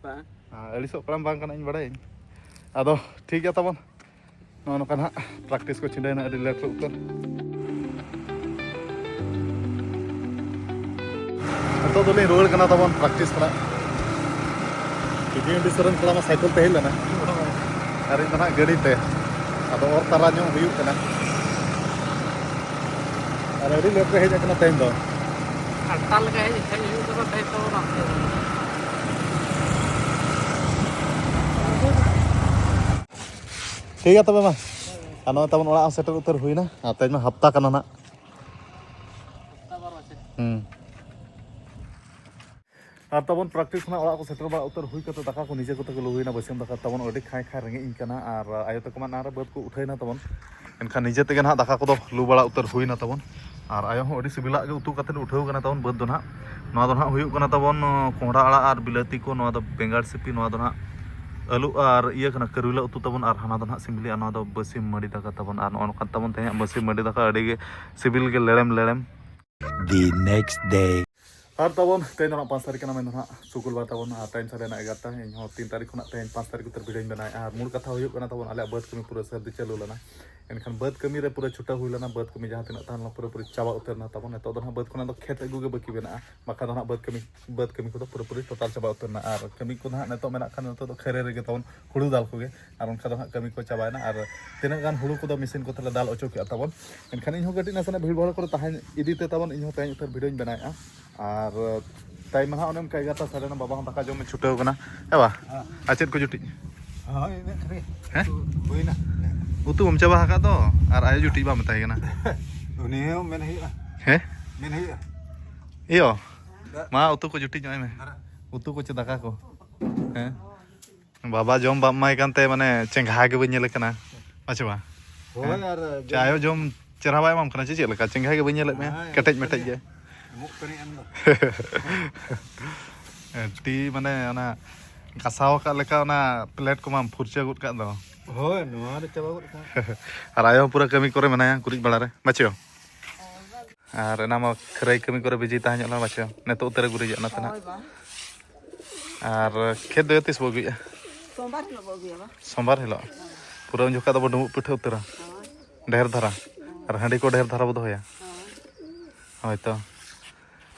ᱵᱟᱝ᱾ ᱦᱮᱸ, ᱟᱹᱲᱤᱥᱚᱜ ᱠᱟᱱᱟᱢ ᱵᱟᱝ ᱠᱟᱱᱟ, ᱤᱧ ᱵᱟᱲᱟᱭᱟᱹᱧ᱾ ᱟᱫᱚ ᱴᱷᱤᱠ ᱜᱮᱭᱟ ᱛᱟᱵᱚᱱ, ᱱᱚᱜᱼᱚ ᱱᱚᱝᱠᱟ ᱱᱟᱦᱟᱜ practice ᱠᱚ ᱪᱷᱤᱰᱟᱹᱭᱮᱱᱟ ᱟᱹᱰᱤ late ᱨᱮ ᱩᱛᱟᱹᱨ᱾ ᱱᱤᱛᱚᱜ ᱫᱚᱞᱤᱧ ᱨᱩᱣᱟᱹᱲ ᱠᱟᱱᱟ ᱛᱟᱵᱚᱱ practice ᱠᱷᱚᱱᱟᱜ᱾ ᱵᱤᱡᱚᱭ ᱥᱚᱨᱮᱱ ᱠᱚᱲᱟ ᱢᱟ cycle ᱛᱮ ᱦᱮᱡ ᱞᱮᱱᱟ, ᱟᱨ ᱤᱧ ᱫᱚ ᱱᱟᱦᱟᱜ ᱜᱟᱹᱰᱤ ᱛᱮ᱾ ᱟᱫᱚ ᱚᱨ ᱛᱟᱨᱟ ᱧᱚᱜ ᱦᱩᱭᱩᱜ ᱠᱟᱱᱟ, ᱟᱨ ᱟᱹᱰᱤ late ᱨᱮ ᱦᱮᱡ ᱟᱠᱟᱱᱟ ᱛᱮᱦᱮᱧ ᱫᱚ᱾ ᱦᱟᱨᱛᱟ ᱞᱮᱠᱟ ᱦᱮᱡ, ᱦᱮᱡ ᱦᱩᱭᱩᱜ ᱠᱟᱱᱟ ᱛᱮᱦᱮᱧ ᱫᱚ ᱚᱱᱟ᱾ ᱴᱷᱤᱠ ᱜᱮᱭᱟ ᱛᱚᱵᱮ ᱢᱟ᱾ ᱟᱨ ᱱᱚᱜᱼᱚᱭ ᱛᱟᱵᱚᱱ ᱚᱲᱟᱜ ᱦᱚᱸ ᱥᱮᱴᱮᱨ ᱩᱛᱟᱹᱨ ᱦᱩᱭᱱᱟ᱾ ᱟᱨ ᱛᱮᱦᱮᱧ ᱢᱟ ᱦᱟᱯᱛᱟ ᱠᱟᱱᱟ ᱱᱟᱜ᱾ ᱦᱩᱸ᱾ ᱟᱨ ᱛᱟᱵᱚᱱ practice ᱠᱷᱚᱱᱟᱜ ᱚᱲᱟᱜ ᱠᱚ ᱥᱮᱴᱮᱨ ᱵᱟᱲᱟ ᱩᱛᱟᱹᱨ ᱦᱩᱭ ᱠᱟᱛᱮ ᱫᱟᱠᱟ ᱠᱚ ᱱᱤᱡᱮ ᱠᱚᱛᱮ ᱠᱚ ᱞᱩ ᱦᱩᱭᱱᱟ᱾ ᱵᱟᱹᱥᱭᱟᱹᱢ ᱫᱟᱠᱟ ᱛᱟᱵᱚᱱ ᱟᱹᱰᱤ ᱠᱷᱟᱸᱭ ᱠᱷᱟᱸᱭ ᱨᱮᱸᱜᱮᱡ ᱤᱧ ᱠᱟᱱᱟ᱾ ᱟᱨ ᱟᱭᱳ ᱛᱟᱠᱚ ᱢᱟ ᱮᱱᱟᱱ ᱨᱮ ᱵᱟᱹᱫᱽ ᱠᱚ ᱩᱴᱷᱟᱹᱭᱱᱟ ᱛᱟᱵᱚᱱ᱾ ᱮᱱᱠᱷᱟᱱ ᱱᱤᱡᱮ ᱛᱮᱜᱮ ᱱᱟᱦᱟᱜ ᱫᱟᱠᱟ ᱠᱚᱫᱚ ᱞᱩ ᱵᱟᱲᱟ ᱩᱛᱟᱹᱨ ᱦᱩᱭᱱᱟ ᱛᱟᱵᱚᱱ᱾ ᱟᱨ ᱟᱭᱳ ᱦᱚᱸ ᱟᱹᱰᱤ ᱥᱤᱵᱤᱞᱟᱜ ᱜᱮ ᱩᱛᱩ ᱠᱟᱛᱮᱫ ᱩᱴᱷᱟᱹᱣ ᱠᱟᱱᱟ ᱛᱟᱵᱚᱱ ᱵᱟᱹᱫᱽ ᱫᱚ ᱱᱟᱦᱟᱜ᱾ ᱱᱚᱣᱟ ᱫᱚ ᱱᱟᱦᱟᱜ ᱦᱩᱭᱩᱜ ᱠᱟᱱᱟ ᱛᱟᱵᱚᱱ, ᱠᱚᱸᱦᱰᱟ ᱟᱲᱟᱜ ᱟᱨ ᱵᱤᱞᱟᱹᱛᱤ ᱠᱚ, ᱱᱚᱣᱟ ᱫᱚ ᱵᱮᱸᱜᱟᱲ ᱥᱤᱯᱤ, ᱱᱚᱣᱟ ᱫᱚ ᱱᱟᱦᱟᱜ ᱟᱹᱞᱩ ᱟᱨ ᱤᱭᱟᱹ ᱠᱟᱱᱟ, ᱠᱟᱹᱨᱩᱞᱟ ᱩᱛᱩ ᱛᱟᱵᱚᱱ, ᱟᱨ ᱦᱟᱱᱟ ᱫᱚ ᱱᱟᱦᱟᱜ ᱥᱤᱢᱞᱤ, ᱟᱨ ᱱᱚᱣᱟ ᱫᱚ ᱵᱟᱹᱥᱤ ᱢᱟᱹᱰᱤ ᱫᱟᱠᱟ ᱛᱟᱵᱚᱱ᱾ ᱟᱨ ᱱᱚᱜᱼᱚ ᱱᱚᱝᱠᱟ ᱛᱟᱵᱚᱱ ᱛᱮᱦᱮᱧᱟᱜ ᱵᱟᱹᱥᱤ ᱢᱟᱹᱰᱤ ᱫᱟᱠᱟ, ᱟᱹᱰᱤ ᱜᱮ ᱥᱤᱵᱤᱞ ᱜᱮ ᱞᱮᱲᱮᱢ ᱞᱮᱲᱮᱢ᱾ The next day. ᱟᱨ ᱛᱟᱵᱚᱱ ᱛᱮᱦᱮᱧ ᱫᱚ ᱱᱟᱜ ᱯᱟᱸᱪ ᱛᱟᱹᱨᱤᱠᱷ ᱠᱟᱱᱟ, ᱢᱮᱱ ᱫᱚ ᱱᱟᱜ ᱥᱩᱠᱩᱞ ᱵᱟᱨ ᱛᱟᱵᱚᱱ, ᱟᱨ ᱴᱟᱭᱤᱢ ᱥᱟᱰᱮᱭᱮᱱᱟ ᱮᱜᱟᱨᱚᱴᱟ᱾ ᱤᱧ ᱦᱚᱸ ᱛᱤᱱ ᱛᱟᱹᱨᱤᱠᱷ ᱠᱷᱚᱱᱟᱜ ᱛᱮᱦᱮᱧ ᱯᱟᱸᱪ ᱛᱟᱹᱨᱤᱠᱷ ᱩᱛᱟᱹᱨ ᱵᱷᱤᱰᱤᱭᱳᱧ ᱵᱮᱱᱟᱣᱮᱫᱼᱟ᱾ ᱟᱨ ᱢᱩᱞ ᱠᱟᱛᱷᱟ ᱦᱩᱭᱩᱜ ᱠᱟᱱᱟ ᱛᱟᱵᱚᱱ, ᱟᱞᱮᱭᱟᱜ ᱵᱟᱹᱫᱽ ᱠᱟᱹᱢᱤ ᱯᱩᱨᱟᱹ ᱥᱟᱹᱨᱫᱤ ᱪᱟᱹᱞᱩ ᱞᱮᱱᱟ᱾ ᱮᱱᱠᱷᱟᱱ ᱵᱟᱹᱫᱽ ᱠᱟᱹᱢᱤ ᱨᱮ ᱯᱩᱨᱟᱹ ᱪᱷᱩᱴᱟᱹᱣ ᱦᱩᱭ ᱞᱮᱱᱟ, ᱵᱟᱹᱫᱽ ᱠᱟᱹᱢᱤ ᱡᱟᱦᱟᱸ ᱛᱤᱱᱟᱹᱜ ᱛᱟᱦᱮᱸ ᱞᱮᱱᱟ ᱯᱩᱨᱟᱹᱯᱩᱨᱤ ᱪᱟᱵᱟ ᱩᱛᱟᱹᱨ ᱮᱱᱟ ᱛᱟᱵᱚᱱ᱾ ᱱᱤᱛᱚᱜ ᱫᱚ ᱱᱟᱜ ᱵᱟᱹᱫᱽ ᱠᱷᱚᱱᱟᱜ ᱫᱚ ᱠᱷᱮᱛ ᱟᱹᱜᱩ ᱜᱮ ᱵᱟᱹᱠᱤ ᱢᱮᱱᱟᱜᱼᱟ, ᱵᱟᱠᱷᱟᱱ ᱫᱚ ᱱᱟᱜ ᱵᱟᱹᱫᱽ ᱠᱟᱹᱢᱤ, ᱵᱟᱹᱫᱽ ᱠᱟᱹᱢᱤ ᱠᱚᱫᱚ ᱯᱩᱨᱟᱹᱯᱩᱨᱤ ᱴᱳᱴᱟᱞ ᱪᱟᱵᱟ ᱩᱛᱟᱹᱨ ᱮᱱᱟ᱾ ᱟᱨ ᱠᱟᱹᱢᱤ ᱠᱚ ᱱᱟᱜ ᱱᱤᱛᱚᱜ ᱢᱮᱱᱟᱜ ᱠᱷᱟᱱ ᱱᱤᱛᱚᱜ ᱫᱚ ᱠᱷᱟᱹᱨᱟᱹᱭ ᱨᱮᱜᱮ ᱛᱟᱵᱚᱱ ᱦᱩᱲᱩ ᱫᱟᱞ ᱠᱚᱜᱮ᱾ ᱟᱨ ᱚᱱᱠᱟ ᱫᱚ ᱦᱟᱸᱜ ᱠᱟᱹᱢᱤ ᱠᱚ ᱪᱟᱵᱟᱭᱮᱱᱟ᱾ ᱟᱨ ᱛᱤᱱᱟᱹᱜ ᱜᱟᱱ ᱦᱩᱲᱩ ᱠᱚᱫᱚ ᱢᱮᱥᱤᱱ ᱠᱚᱛᱮ ᱞᱮ ᱫᱟᱞ ᱚᱪᱚ ᱠᱮᱜᱼᱟ ᱛᱟᱵᱚᱱ᱾ ᱮᱱᱠᱷᱟᱱ ᱤᱧ ᱦᱚᱸ ᱠᱟᱹᱴᱤᱡ ᱱᱟᱥᱮᱱᱟᱜ ᱵᱷᱤᱲ ᱵᱷᱟᱲ ᱠᱚᱨᱮ ᱛᱟᱦᱮᱸ ᱤᱫᱤ ᱛᱮ ᱛᱟᱵᱚᱱ ᱤᱧ ᱦᱚᱸ ᱛᱮᱦᱮᱧ ᱩᱛᱟᱹᱨ ᱵᱷᱤᱰᱤᱭᱳᱧ ᱵᱮᱱᱟᱣᱮᱫᱼᱟ᱾ ᱟᱨ ᱴᱟᱭᱤᱢ ᱢᱟ ᱦᱟᱸᱜ ᱚᱱᱮ ᱚᱱᱠᱟ ᱮᱜᱟᱨᱚᱴᱟ ᱥᱟᱲᱮ ᱱᱚ, ᱵᱟᱵᱟ ᱦᱚᱸ ᱫᱟᱠᱟ ᱡᱚᱢ ᱮ ᱪᱷᱩᱴᱟᱹᱣ ᱠᱟᱱᱟ᱾ ᱦᱮᱸ ᱵᱟ? ᱦᱮᱸ᱾ ᱟᱨ ᱪᱮᱫ ᱠᱚ ᱡᱩᱴᱤᱡ? ᱦᱳᱭ, ᱤᱱᱟᱹᱜ ᱠᱷᱟᱹᱞᱤ᱾ ᱦᱮᱸ? ᱩᱛᱩ ᱦᱩᱭᱱᱟ᱾ ᱩᱛᱩ ᱵᱟᱢ ᱪᱟᱵᱟ ᱟᱠᱟᱫ ᱫᱚ? ᱟᱨ ᱟᱭᱳ ᱡᱩᱴᱤᱡ ᱵᱟᱢ ᱢᱮᱛᱟᱭ ᱠᱟᱱᱟ? ᱩᱱᱤ ᱦᱚᱸ ᱢᱮᱱ ᱦᱩᱭᱩᱜᱼᱟ᱾ ᱦᱮᱸ? ᱢᱮᱱ ᱦᱩᱭᱩᱜᱼᱟ᱾ ᱤᱭᱳ, ᱢᱟ ᱩᱛᱩ ᱠᱚ ᱡᱩᱴᱤᱡ ᱧᱚᱜ ᱟᱭ ᱢᱮ᱾ ᱫᱷᱟᱨᱟ᱾ ᱩᱛᱩ ᱠᱚ ᱪᱮ ᱫᱟᱠᱟ ᱠᱚ? ᱦᱮᱸ? ᱵᱟᱵᱟ ᱡᱚᱢ ᱵᱟᱢ ᱮᱢᱟᱭ ᱠᱟᱱᱛᱮ ᱢᱟᱱᱮ ᱪᱮᱸᱜᱷᱟ ᱜᱮ ᱵᱟᱹᱧ ᱧᱮᱞᱮ ᱠᱟᱱᱟ, ᱵᱟᱪᱷᱮ ᱵᱟ? ᱦᱳᱭ, ᱦᱮᱸ? ᱟᱨ ᱪᱮ ᱟᱭᱳ ᱡᱚᱢ ᱪᱮᱦᱨᱟ ᱵᱟᱭ ᱮᱢᱟᱢ ᱠᱟᱱᱟ ᱪᱮ ᱪᱮᱫ ᱞᱮᱠᱟ? ᱪᱮᱸᱜᱷᱟ ᱜᱮ ᱵᱟᱹᱧ ᱧᱮᱞᱮᱫ ᱢᱮᱭᱟ, ᱦᱮᱸ, ᱠᱮᱴᱮᱡ ᱢᱮᱴᱮᱡ ᱜᱮ᱾ ᱮᱢᱚᱜ ᱠᱟᱹᱱᱟᱹᱧ ᱮᱢ ᱫᱚ᱾ ᱟᱹᱰᱤ ᱢᱟᱱᱮ ᱚᱱᱟ ᱜᱷᱟᱥᱟᱣ ᱟᱠᱟᱫ ᱞᱮᱠᱟ ᱚᱱᱟ ᱯᱞᱮᱴ ᱠᱚᱢᱟᱢ ᱯᱷᱩᱨᱪᱟᱹ ᱜᱚᱫ ᱠᱟᱜ ᱫᱚ᱾ ᱦᱳᱭ, ᱱᱚᱣᱟ ᱨᱮ ᱪᱟᱵᱟ ᱜᱚᱫ ᱠᱟᱜ᱾ ᱟᱨ ᱟᱭᱳ ᱦᱚᱸ ᱯᱩᱨᱟᱹ ᱠᱟᱹᱢᱤ ᱠᱚᱨᱮ ᱢᱮᱱᱟᱭᱟ, ᱜᱩᱨᱤᱡ ᱵᱟᱲᱟ ᱨᱮ, ᱵᱟᱪᱷᱮ ᱵᱟ? ᱟᱨ ᱮᱱᱟ ᱢᱟ ᱠᱷᱟᱹᱨᱟᱹᱭ ᱠᱟᱹᱢᱤ ᱠᱚᱨᱮ ᱵᱤᱡᱤ ᱛᱟᱦᱮᱸ ᱧᱚᱜ ᱞᱮᱱᱟ, ᱵᱟᱪᱷᱮ ᱵᱟ? ᱱᱤᱛᱚᱜ ᱩᱛᱟᱹᱨᱮ ᱜᱩᱨᱤᱡᱚᱜ ᱱᱟᱥᱮᱱᱟᱜ᱾ ᱦᱳᱭ ᱵᱟ᱾ ᱟᱨ ᱠᱷᱮᱛ ᱫᱚ ᱛᱤᱥ ᱵᱚ ᱟᱹᱜᱩᱭᱮᱫᱼᱟ? ᱥᱳᱢᱵᱟᱨ ᱦᱤᱞᱳᱜ ᱵᱚ ᱟᱹᱜᱩᱭᱟ ᱵᱟ᱾ ᱥᱳᱢᱵᱟᱨ ᱦᱤᱞᱳᱜ? ᱯᱩᱨᱟᱹ ᱩᱱ ᱡᱚᱠᱷᱟᱜ ᱫᱚᱵᱚ ᱰᱩᱸᱵᱩᱜ ᱯᱤᱴᱷᱟᱹ ᱩᱛᱟᱹᱨᱟ᱾ ᱦᱳᱭ᱾ ᱰᱷᱮᱨ ᱫᱷᱟᱨᱟ᱾ ᱟᱨ ᱦᱟᱺᱰᱤ ᱠᱚ ᱰᱷᱮᱨ ᱫᱷᱟᱨᱟ ᱵᱚ ᱫᱚᱦᱚᱭᱟ᱾ ᱦᱳᱭ᱾ ᱦᱳᱭ ᱛᱚ᱾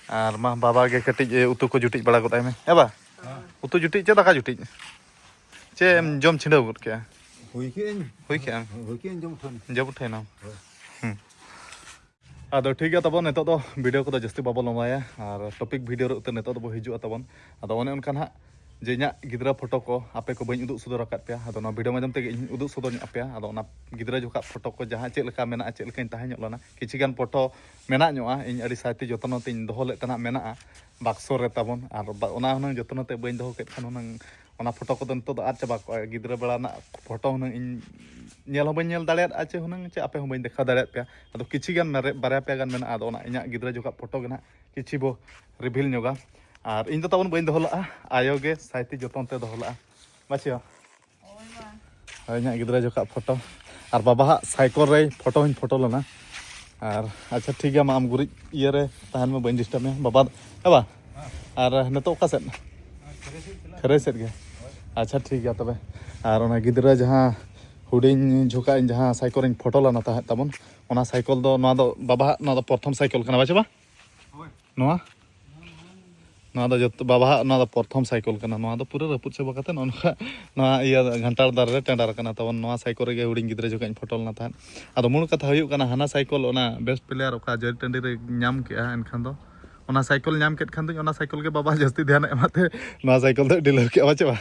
ᱟᱨ ᱢᱟ ᱵᱟᱵᱟ ᱜᱮ ᱠᱟᱹᱴᱤᱡ, ᱮ, ᱩᱛᱩ ᱠᱚ ᱡᱩᱴᱤᱡ ᱵᱟᱲᱟ ᱜᱚᱫ ᱟᱭ ᱢᱮ᱾ ᱦᱮᱸ ᱵᱟ? ᱦᱮᱸ᱾ ᱩᱛᱩ ᱡᱩᱴᱤᱡ ᱪᱮ ᱫᱟᱠᱟ ᱡᱩᱴᱤᱡ? ᱪᱮ ᱮᱢ ᱡᱚᱢ ᱪᱷᱤᱰᱟᱹᱣ ᱜᱚᱫ ᱠᱮᱜᱼᱟ? ᱦᱩᱭ ᱠᱮᱜᱼᱟᱹᱧ᱾ ᱦᱩᱭ ᱠᱮᱜᱼᱟᱢ? ᱦᱩᱭ ᱠᱮᱜᱼᱟᱹᱧ, ᱡᱚᱢ ᱩᱴᱷᱟᱹᱣ ᱮᱱᱟᱹᱧ᱾ ᱡᱚᱢ ᱩᱴᱷᱟᱹᱣ ᱮᱱᱟᱢ? ᱦᱳᱭ᱾ ᱦᱩᱸ᱾ ᱟᱫᱚ ᱴᱷᱤᱠ ᱜᱮᱭᱟ ᱛᱟᱵᱚᱱ, ᱱᱤᱛᱚᱜ ᱫᱚ ᱵᱷᱤᱰᱤᱭᱳ ᱠᱚᱫᱚ ᱡᱟᱹᱥᱛᱤ ᱵᱟᱵᱚ ᱞᱚᱢᱵᱟᱭᱟ, ᱟᱨ ᱴᱚᱯᱤᱠ ᱵᱷᱤᱰᱤᱭᱳ ᱨᱮ ᱩᱛᱟᱹᱨ ᱱᱤᱛᱚᱜ ᱫᱚᱵᱚ ᱦᱤᱡᱩᱜᱼᱟ ᱛᱟᱵᱚᱱ᱾ ᱟᱫᱚ ᱚᱱᱮ ᱚᱱᱠᱟ ᱱᱟᱦᱟᱜ ᱡᱮ ᱤᱧᱟᱹᱜ ᱜᱤᱫᱽᱨᱟᱹ ᱯᱷᱳᱴᱳ ᱠᱚ ᱟᱯᱮ ᱠᱚ ᱵᱟᱹᱧ ᱩᱫᱩᱜ ᱥᱚᱫᱚᱨ ᱟᱠᱟᱫ ᱯᱮᱭᱟ, ᱟᱫᱚ ᱱᱚᱣᱟ ᱵᱷᱤᱰᱤᱭᱳ ᱢᱟᱫᱽᱫᱷᱚᱢ ᱛᱮᱜᱮ ᱤᱧ ᱩᱫᱩᱜ ᱥᱚᱫᱚᱨ ᱧᱚᱜ ᱟᱯᱮᱭᱟ᱾ ᱟᱫᱚ ᱚᱱᱟ ᱜᱤᱫᱽᱨᱟᱹ ᱡᱚᱠᱷᱟᱜ ᱯᱷᱳᱴᱳ ᱠᱚ ᱡᱟᱦᱟᱸ ᱪᱮᱫ ᱞᱮᱠᱟ ᱢᱮᱱᱟᱜᱼᱟ, ᱪᱮᱫ ᱞᱮᱠᱟᱧ ᱛᱟᱦᱮᱸ ᱧᱚᱜ ᱞᱮᱱᱟ, ᱠᱤᱪᱷᱤ ᱜᱟᱱ ᱯᱷᱳᱴᱳ ᱢᱮᱱᱟᱜ ᱧᱚᱜᱼᱟ, ᱤᱧ ᱟᱹᱰᱤ ᱥᱟᱭᱛᱮ ᱡᱚᱛᱱᱚ ᱛᱤᱧ ᱫᱚᱦᱚ ᱞᱮᱫ ᱛᱟᱦᱮᱱᱟ, ᱢᱮᱱᱟᱜᱼᱟ ᱵᱟᱠᱥᱚ ᱨᱮ ᱛᱟᱵᱚᱱ᱾ ᱟᱨ ᱵᱟ-, ᱚᱱᱟ ᱦᱩᱱᱟᱹᱝ ᱡᱚᱛᱱᱚ ᱛᱮ ᱵᱟᱹᱧ ᱫᱚᱦᱚ ᱠᱮᱫ ᱠᱷᱟᱱ ᱦᱩᱱᱟᱹᱝ ᱚᱱᱟ ᱯᱷᱳᱴᱳ ᱠᱚᱫᱚ ᱱᱤᱛᱚᱜ ᱫᱚ ᱟᱫ ᱪᱟᱵᱟ ᱠᱚᱜᱼᱟ᱾ ᱜᱤᱫᱽᱨᱟᱹ ᱵᱮᱲᱟ ᱨᱮᱱᱟᱜ ᱯᱷᱳᱴᱳ ᱦᱩᱱᱟᱹᱝ ᱤᱧ ᱧᱮᱞ ᱦᱚᱸ ᱵᱟᱹᱧ ᱧᱮᱞ ᱫᱟᱲᱮᱭᱟᱫᱼᱟ ᱪᱮ ᱦᱩᱱᱟᱹᱝ ᱪᱮ ᱟᱯᱮ ᱦᱚᱸ ᱵᱟᱹᱧ ᱫᱮᱠᱷᱟᱣ ᱫᱟᱲᱮᱭᱟᱫ ᱯᱮᱭᱟ᱾ ᱟᱫᱚ ᱠᱤᱪᱷᱤ ᱜᱟᱱ ᱢᱟᱨᱮ-, ᱵᱟᱨᱭᱟ ᱯᱮᱭᱟ ᱜᱟᱱ ᱢᱮᱱᱟᱜᱼᱟ᱾ ᱟᱫᱚ ᱚᱱᱟ ᱤᱧᱟᱹᱜ ᱜᱤᱫᱽᱨᱟᱹ ᱡᱚᱠᱷᱟᱜ ᱯᱷᱳᱴᱳ ᱜᱮ ᱱᱟᱦᱟᱜ ᱠᱤᱪᱷᱤ ᱵᱚ ᱨᱤᱵᱷᱤᱞ ᱧᱚᱜᱟ᱾ ᱟᱨ ᱤᱧ ᱫᱚ ᱛᱟᱵᱚᱱ ᱵᱟᱹᱧ ᱫᱚᱦᱚ ᱞᱟᱜᱼᱟ, ᱟᱭᱳ ᱜᱮ ᱥᱟᱭᱛᱤ ᱡᱚᱛᱚᱱ ᱛᱮ ᱫᱚᱦᱚ ᱞᱟᱜᱼᱟ᱾ ᱵᱟᱪᱷᱤᱭᱟ? ᱦᱳᱭ ᱢᱟ᱾ ᱦᱳᱭ, ᱤᱧᱟᱹᱜ ᱜᱤᱫᱽᱨᱟᱹ ᱡᱚᱠᱷᱟᱜ ᱯᱷᱳᱴᱳ᱾ ᱟᱨ ᱵᱟᱵᱟᱣᱟᱜ ᱥᱟᱭᱠᱮᱞ ᱨᱮ ᱯᱷᱳᱴᱳ ᱦᱚᱸᱧ ᱯᱷᱳᱴᱳ ᱞᱮᱱᱟ᱾ ᱟᱨ ᱟᱪᱪᱷᱟ, ᱴᱷᱤᱠ ᱜᱮᱭᱟ, ᱢᱟ ᱟᱢ ᱜᱩᱨᱤᱡ ᱤᱭᱟᱹ ᱨᱮ ᱛᱟᱦᱮᱱ ᱢᱮ, ᱵᱟᱹᱧ ᱰᱤᱥᱴᱟᱵᱽ ᱢᱮᱭᱟ ᱵᱟᱵᱟ᱾ ᱦᱮᱸ ᱵᱟ? ᱟᱨ ᱱᱤᱛᱚᱜ ᱚᱠᱟ ᱥᱮᱫ? ᱠᱷᱟᱹᱨᱟᱹᱭ ᱥᱮᱫ ᱜᱮ᱾ ᱟᱪᱪᱷᱟ, ᱴᱷᱤᱠ ᱜᱮᱭᱟ ᱛᱚᱵᱮ᱾ ᱟᱨ ᱚᱱᱟ ᱜᱤᱫᱽᱨᱟᱹ ᱡᱟᱦᱟᱸ ᱦᱩᱰᱤᱧ ᱡᱚᱠᱷᱟᱜ ᱤᱧ ᱡᱟᱦᱟᱸ ᱥᱟᱭᱠᱮᱞ ᱨᱤᱧ ᱯᱷᱳᱴᱳ ᱞᱮᱱᱟ ᱛᱟᱦᱮᱸᱫ ᱛᱟᱵᱚᱱ, ᱚᱱᱟ ᱥᱟᱭᱠᱮᱞ ᱫᱚ, ᱱᱚᱣᱟ ᱫᱚ ᱵᱟᱵᱟᱣᱟᱜ, ᱱᱚᱣᱟ ᱫᱚ ᱯᱨᱚᱛᱷᱚᱢ ᱥᱟᱭᱠᱮᱞ ᱠᱟᱱᱟ, ᱵᱟᱪᱮ ᱵᱟ? ᱱᱚᱣᱟ? ᱱᱚᱣᱟ ᱫᱚ ᱡᱚᱛᱚ ᱵᱟᱵᱟᱣᱟᱜ, ᱱᱚᱣᱟ ᱫᱚ ᱯᱨᱚᱛᱷᱚᱢ ᱥᱟᱭᱠᱮᱞ ᱠᱟᱱᱟ᱾ ᱱᱚᱣᱟ ᱫᱚ ᱯᱩᱨᱟᱹ ᱨᱟᱹᱯᱩᱫ ᱪᱟᱵᱟ ᱠᱟᱛᱮ ᱱᱚᱜᱼᱚ ᱱᱚᱝᱠᱟ ᱱᱚᱣᱟ ᱤᱭᱟᱹ ᱜᱷᱟᱱᱴᱟᱲ ᱫᱟᱨᱮ ᱨᱮ ᱴᱮᱸᱰᱟᱨ ᱠᱟᱱᱟ ᱛᱟᱵᱚᱱ᱾ ᱱᱚᱣᱟ ᱥᱟᱭᱠᱮᱞ ᱨᱮᱜᱮ ᱦᱩᱰᱤᱧ ᱜᱤᱫᱽᱨᱟᱹ ᱡᱚᱠᱷᱚᱱ ᱤᱧ ᱯᱷᱳᱴᱳ ᱞᱮᱱᱟ ᱛᱟᱦᱮᱸᱫ᱾ ᱟᱫᱚ ᱢᱩᱞ ᱠᱟᱛᱷᱟ ᱦᱩᱭᱩᱜ ᱠᱟᱱᱟ, ᱦᱟᱱᱟ ᱥᱟᱭᱠᱮᱞ ᱚᱱᱟ ᱵᱮᱥᱴ ᱯᱞᱮᱭᱟᱨ ᱚᱠᱟ ᱡᱟᱹᱨᱤ ᱴᱟᱺᱰᱤ ᱨᱮ ᱧᱟᱢ ᱠᱮᱜᱼᱟ, ᱮᱱᱠᱷᱟᱱ ᱫᱚ ᱚᱱᱟ ᱥᱟᱭᱠᱮᱞ ᱧᱟᱢ ᱠᱮᱫ ᱠᱷᱟᱱ ᱫᱚᱧ, ᱚᱱᱟ ᱥᱟᱭᱠᱮᱞ ᱜᱮ ᱵᱟᱵᱟ ᱡᱟᱹᱥᱛᱤ ᱫᱷᱮᱭᱟᱱ ᱮ ᱮᱢᱟᱜ ᱛᱮ ᱱᱚᱣᱟ ᱥᱟᱭᱠᱮᱞ ᱫᱚ ᱰᱷᱤᱞᱟᱹᱣ ᱠᱮᱜᱼᱟ, ᱵᱟᱪᱮ ᱵᱟ?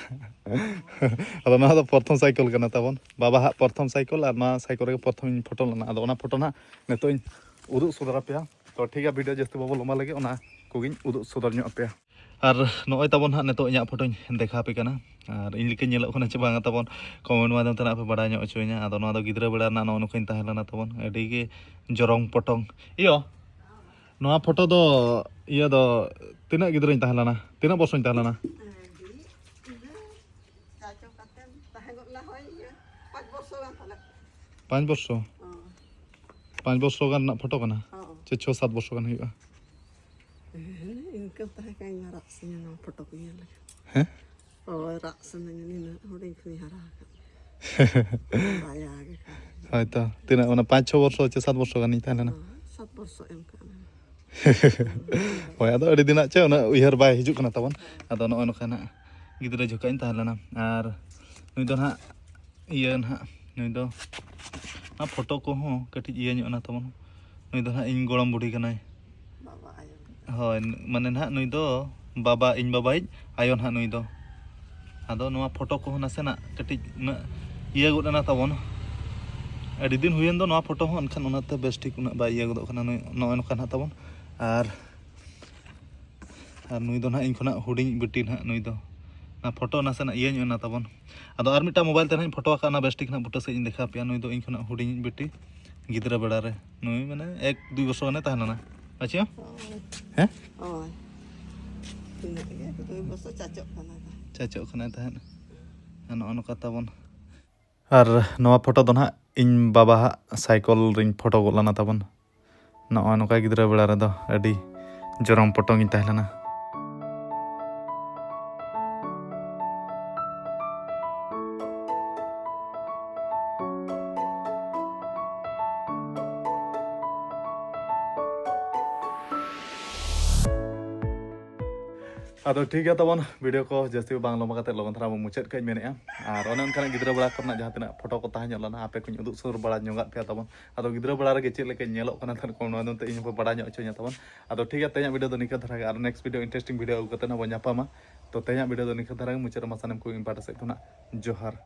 ᱟᱫᱚ ᱱᱚᱣᱟ ᱫᱚ ᱯᱨᱚᱛᱷᱚᱢ ᱥᱟᱭᱠᱮᱞ ᱠᱟᱱᱟ ᱛᱟᱵᱚᱱ, ᱵᱟᱵᱟᱣᱟᱜ ᱯᱨᱚᱛᱷᱚᱢ ᱥᱟᱭᱠᱮᱞ, ᱟᱨ ᱱᱚᱣᱟ ᱥᱟᱭᱠᱮᱞ ᱨᱮᱜᱮ ᱯᱨᱚᱛᱷᱚᱢ ᱤᱧ ᱯᱷᱳᱴᱳ ᱞᱮᱱᱟ᱾ ᱟᱫᱚ ᱚᱱᱟ ᱯᱷᱳᱴᱳ ᱱᱟᱦᱟᱜ ᱱᱤᱛᱚᱜ ᱤᱧ ᱩᱫᱩᱜ ᱥᱚᱫᱚᱨ ᱟᱯᱮᱭᱟ᱾ ᱛᱚ ᱴᱷᱤᱠ ᱜᱮᱭᱟ, ᱵᱷᱤᱰᱤᱭᱳ ᱡᱟᱹᱥᱛᱤ ᱵᱟᱵᱚ ᱞᱚᱢᱵᱟ ᱞᱟᱹᱜᱤᱫ, ᱚᱱᱟ ᱠᱚᱜᱮᱧ ᱩᱫᱩᱜ ᱥᱚᱫᱚᱨ ᱧᱚᱜ ᱟᱯᱮᱭᱟ᱾ ᱟᱨ ᱱᱚᱜᱼᱚᱭ ᱛᱟᱵᱚᱱ ᱦᱟᱸᱜ ᱱᱤᱛᱚᱜ ᱤᱧᱟᱹᱜ ᱯᱷᱳᱴᱳᱧ ᱫᱮᱠᱷᱟᱣ ᱟᱯᱮ ᱠᱟᱱᱟ᱾ ᱟᱨ ᱤᱧ ᱞᱮᱠᱟᱧ ᱧᱮᱞᱚᱜ ᱠᱟᱱᱟ ᱪᱮ ᱵᱟᱝᱟ ᱛᱟᱵᱚᱱ, ᱠᱚᱢᱮᱱᱴ ᱢᱟᱫᱽᱫᱷᱚᱢ ᱛᱮ ᱱᱟᱜ ᱯᱮ ᱵᱟᱲᱟᱭ ᱧᱚᱜ ᱦᱚᱪᱚᱧᱟ᱾ ᱟᱫᱚ ᱱᱚᱣᱟ ᱫᱚ ᱜᱤᱫᱽᱨᱟᱹ ᱵᱮᱲᱟ ᱨᱮᱱᱟᱜ ᱱᱚᱜᱼᱚ ᱱᱚᱝᱠᱟᱧ ᱛᱟᱦᱮᱸ ᱞᱮᱱᱟ ᱛᱟᱵᱚᱱ, ᱟᱹᱰᱤ ᱜᱮ ᱡᱚᱨᱚᱝ ᱯᱚᱴᱚᱝ᱾ ᱤᱭᱳ, ᱱᱚᱣᱟ ᱯᱷᱳᱴᱳ ᱫᱚ, ᱤᱭᱟᱹ ᱫᱚ, ᱛᱤᱱᱟᱹᱜ ᱜᱤᱫᱽᱨᱟᱹᱧ ᱛᱟᱦᱮᱸ ᱞᱮᱱᱟ, ᱛᱤᱱᱟᱹᱜ ᱵᱚᱨᱥᱚᱧ ᱛᱟᱦᱮᱸ ᱞᱮᱱᱟ? ᱟᱹᱰᱤ ᱤᱱᱟᱹ ᱪᱟᱪᱚ ᱠᱟᱛᱮᱢ ᱛᱟᱦᱮᱸ ᱜᱚᱫ ᱞᱮᱱᱟ, ᱦᱳᱭ, ᱤᱭᱟᱹ, ᱯᱟᱸᱪ ᱵᱚᱨᱥᱚ ᱜᱟᱱ ᱯᱟᱞᱮ᱾ ᱯᱟᱸᱪ ᱵᱚᱨᱥᱚ? ᱦᱚᱸ᱾ ᱯᱟᱸᱪ ᱵᱚᱨᱥᱚ ᱜᱟᱱ ᱨᱮᱱᱟᱜ ᱯᱷᱳᱴᱳ ᱠᱟᱱᱟ? ᱦᱚᱸ᱾ ᱪᱮ ᱪᱷᱚ ᱥᱟᱛ ᱵᱚᱨᱥᱚ ᱜᱟᱱ ᱦᱩᱭᱩᱜᱼᱟ? ᱦᱮᱸ, ᱤᱱᱠᱟᱹ ᱛᱟᱦᱮᱸ ᱠᱟᱱ ᱨᱟᱜ ᱥᱟᱱᱟᱧᱟ ᱱᱚᱣᱟ ᱯᱷᱳᱴᱳ ᱠᱚ ᱧᱮᱞ ᱞᱮᱠᱷᱟᱱ᱾ ᱦᱮᱸ? ᱦᱳᱭ, ᱨᱟᱜ ᱥᱟᱱᱟᱧᱟ, ᱱᱤᱱᱟᱹᱜ ᱦᱩᱰᱤᱧ ᱠᱷᱚᱱᱤᱧ ᱦᱟᱨᱟ ᱟᱠᱟᱱ᱾ ᱫᱟᱭᱟ ᱜᱮ ᱠᱷᱟᱱ᱾ ᱦᱳᱭᱛᱚ, ᱛᱤᱱᱟᱹᱜ, ᱚᱱᱟ ᱯᱟᱸᱪ ᱪᱷᱚ ᱵᱚᱨᱥᱚ ᱪᱮ ᱥᱟᱛ ᱵᱚᱨᱥᱚ ᱜᱟᱱᱤᱧ ᱛᱟᱦᱮᱸ ᱞᱮᱱᱟ᱾ ᱦᱳᱭ, ᱥᱟᱛ ᱵᱚᱨᱥᱚ ᱮᱢ ᱠᱟᱜ ᱢᱮ᱾ ᱦᱳᱭ, ᱟᱫᱚ ᱟᱹᱰᱤ ᱫᱤᱱᱟᱜ ᱪᱮ ᱩᱱᱟᱹᱜ ᱩᱭᱦᱟᱹᱨ ᱵᱟᱭ ᱦᱤᱡᱩᱜ ᱠᱟᱱᱟ ᱛᱟᱵᱚᱱ᱾ ᱟᱫᱚ ᱱᱚᱜᱼᱚᱭ ᱱᱚᱝᱠᱟ ᱱᱟᱜ ᱜᱤᱫᱽᱨᱟᱹ ᱡᱚᱠᱷᱚᱡ ᱤᱧ ᱛᱟᱦᱮᱸ ᱞᱮᱱᱟ᱾ ᱟᱨ ᱱᱩᱭ ᱫᱚ ᱱᱟᱦᱟᱜ ᱤᱭᱟᱹ ᱱᱟᱦᱟᱜ, ᱱᱩᱭ ᱫᱚ ᱚᱱᱟ ᱯᱷᱳᱴᱳ ᱠᱚᱦᱚᱸ ᱠᱟᱹᱴᱤᱡ ᱤᱭᱟᱹ ᱧᱚᱜ ᱮᱱᱟ ᱛᱟᱵᱚᱱ᱾ ᱱᱩᱭ ᱫᱚ ᱱᱟᱦᱟᱜ ᱤᱧ ᱜᱚᱲᱚᱢ ᱵᱩᱰᱷᱤ ᱠᱟᱱᱟᱭ᱾ ᱵᱟᱵᱟ ᱟᱭᱳ᱾ ᱦᱳᱭ, ᱢᱟᱱᱮ ᱱᱟᱦᱟᱜ ᱱᱩᱭ ᱫᱚ ᱵᱟᱵᱟ, ᱤᱧ ᱵᱟᱵᱟᱭᱤᱡ ᱟᱭᱳ ᱱᱟᱦᱟᱜ ᱱᱩᱭ ᱫᱚ᱾ ᱟᱫᱚ ᱱᱚᱣᱟ ᱯᱷᱳᱴᱳ ᱠᱚᱦᱚᱸ ᱱᱟᱥᱮᱱᱟᱜ ᱠᱟᱹᱴᱤᱡ ᱩᱱᱟᱹᱜ ᱤᱭᱟᱹ ᱜᱚᱫ ᱮᱱᱟ ᱛᱟᱵᱚᱱ᱾ ᱟᱹᱰᱤ ᱫᱤᱱ ᱦᱩᱭᱮᱱ ᱫᱚ ᱱᱚᱣᱟ ᱯᱷᱳᱴᱳ ᱦᱚᱸ, ᱮᱱᱠᱷᱟᱱ ᱚᱱᱟᱛᱮ ᱵᱮᱥ ᱴᱷᱤᱠ ᱩᱱᱟᱹᱜ ᱵᱟᱭ ᱤᱭᱟᱹ ᱜᱚᱫᱚᱜ ᱠᱟᱱᱟ᱾ ᱱᱩᱭ ᱱᱚᱜᱼᱚᱭ ᱱᱚᱝᱠᱟ ᱱᱟᱦᱟᱜ ᱛᱟᱵᱚᱱ᱾ ᱟᱨ, ᱟᱨ ᱱᱩᱭ ᱫᱚ ᱱᱟᱦᱟᱜ ᱤᱧ ᱠᱷᱚᱱᱟᱜ ᱦᱩᱰᱤᱧ ᱵᱤᱴᱤ ᱱᱟᱦᱟᱜ ᱱᱩᱭ ᱫᱚ᱾ ᱚᱱᱟ ᱯᱷᱳᱴᱳ ᱱᱟᱥᱮᱱᱟᱜ ᱤᱭᱟᱹ ᱧᱚᱜ ᱮᱱᱟ ᱛᱟᱵᱚᱱ᱾ ᱟᱫᱚ ᱟᱨ ᱢᱤᱫᱴᱟᱝ ᱢᱳᱵᱟᱭᱤᱞ ᱛᱮ ᱱᱟᱦᱟᱜ ᱤᱧ ᱯᱷᱳᱴᱳ ᱟᱠᱟᱫ, ᱚᱱᱟ ᱵᱮᱥ ᱴᱷᱤᱠ ᱱᱟᱦᱟᱜ ᱵᱩᱴᱟᱹ ᱥᱮᱫ ᱤᱧ ᱫᱮᱠᱷᱟᱣ ᱟᱯᱮᱭᱟ᱾ ᱱᱩᱭ ᱫᱚ ᱤᱧ ᱠᱷᱚᱱᱟᱜ ᱦᱩᱰᱤᱧ ᱵᱤᱴᱤ, ᱜᱤᱫᱽᱨᱟᱹ ᱵᱮᱲᱟ ᱨᱮ᱾ ᱱᱩᱭ ᱢᱟᱱᱮ ᱮᱠ ᱫᱩᱭ ᱵᱚᱪᱷᱚᱨ ᱜᱟᱱᱮ ᱛᱟᱦᱮᱸ ᱞᱮᱱᱟ᱾ ᱟᱪᱪᱷᱟ? ᱦᱳᱭ᱾ ᱦᱮᱸ? ᱦᱳᱭ᱾ ᱛᱤᱱᱟᱹᱜ ᱜᱮ ᱫᱩᱭ ᱵᱚᱪᱷᱚᱨ ᱪᱟᱪᱚᱜ ᱠᱟᱱᱟ ᱛᱟᱦᱮᱸᱫ᱾ ᱪᱟᱪᱚᱜ ᱠᱟᱱᱟᱭ ᱛᱟᱦᱮᱸᱫ᱾ ᱟᱨ ᱱᱚᱜᱼᱚ ᱱᱚᱝᱠᱟ ᱛᱟᱵᱚᱱ᱾ ᱟᱨ ᱱᱚᱣᱟ ᱯᱷᱳᱴᱳ ᱫᱚ ᱱᱟᱦᱟᱜ ᱤᱧ ᱵᱟᱵᱟᱣᱟᱜ ᱥᱟᱭᱠᱮᱞ ᱨᱤᱧ ᱯᱷᱳᱴᱳ ᱜᱚᱫ ᱞᱮᱱᱟ ᱛᱟᱵᱚᱱ᱾ ᱱᱚᱜᱼᱚᱭ ᱱᱚᱝᱠᱟ ᱜᱤᱫᱽᱨᱟᱹ ᱵᱮᱲᱟ ᱨᱮᱫᱚ ᱟᱹᱰᱤ ᱡᱚᱨᱚᱢ ᱯᱚᱴᱚᱢ ᱤᱧ ᱛᱟᱦᱮᱸ ᱞᱮᱱᱟ᱾ ᱟᱫᱚ ᱴᱷᱤᱠ ᱜᱮᱭᱟ ᱛᱟᱵᱚᱱ, ᱵᱷᱤᱰᱤᱭᱳ ᱠᱚ ᱡᱟᱹᱥᱛᱤ ᱵᱟᱝ ᱞᱚᱢᱵᱟ ᱠᱟᱛᱮ ᱞᱚᱜᱚᱱ ᱫᱷᱟᱨᱟ ᱵᱚᱱ ᱢᱩᱪᱟᱹᱫ ᱠᱟᱜ ᱤᱧ ᱢᱮᱱᱮᱫᱼᱟ᱾ ᱟᱨ ᱚᱱᱮ ᱚᱱᱠᱟᱱᱟᱜ ᱜᱤᱫᱽᱨᱟᱹ ᱵᱮᱲᱟ ᱠᱚᱨᱮᱱᱟᱜ ᱡᱟᱦᱟᱸ ᱛᱤᱱᱟᱹᱜ ᱯᱷᱳᱴᱳ ᱠᱚ ᱛᱟᱦᱮᱸ ᱧᱚᱜ ᱞᱮᱱᱟ, ᱟᱯᱮ ᱠᱚᱧ ᱩᱫᱩᱜ ᱥᱚᱫᱚᱨ ᱵᱟᱲᱟ ᱧᱚᱜᱟᱜ ᱯᱮᱭᱟ ᱛᱟᱵᱚᱱ᱾ ᱟᱫᱚ ᱜᱤᱫᱽᱨᱟᱹ ᱵᱮᱲᱟ ᱨᱮᱜᱮ ᱪᱮᱫ ᱞᱮᱠᱟᱧ ᱧᱮᱞᱚᱜ ᱠᱟᱱᱟ ᱛᱟᱦᱮᱸᱫ, ᱱᱚᱣᱟ ᱫᱚ ᱤᱧ ᱦᱚᱸᱯᱮ ᱵᱟᱲᱟᱭ ᱧᱚᱜ ᱦᱚᱪᱚᱧᱟ ᱛᱟᱵᱚᱱ᱾ ᱟᱫᱚ ᱴᱷᱤᱠ ᱜᱮᱭᱟ, ᱛᱮᱦᱮᱧᱟᱜ ᱵᱷᱤᱰᱤᱭᱳ ᱫᱚ ᱱᱤᱝᱠᱟᱹ ᱫᱷᱟᱨᱟ ᱜᱮ, ᱟᱨ ᱱᱮᱠᱥᱴ ᱵᱷᱤᱰᱤᱭᱳ, ᱤᱱᱴᱟᱨᱮᱥᱴᱤᱝ ᱵᱷᱤᱰᱤᱭᱳ ᱟᱹᱜᱩ ᱠᱟᱛᱮ ᱦᱟᱸᱜ ᱵᱚᱱ ᱧᱟᱯᱟᱢᱟ᱾ ᱛᱚ ᱛᱮᱦᱮᱧᱟᱜ ᱵᱷᱤᱰᱤᱭᱳ ᱫᱚ ᱱᱤᱝᱠᱟᱹ ᱫᱷᱟᱨᱟ ᱜᱮ, ᱢᱩᱪᱟᱹᱫ ᱨᱮ ᱢᱟ ᱥᱟᱱᱟᱢ ᱠᱚ ᱤᱧ ᱯᱟᱦᱴᱟ ᱥᱮᱫ ᱠᱷᱚᱱᱟᱜ ᱡᱚᱦᱟᱨ᱾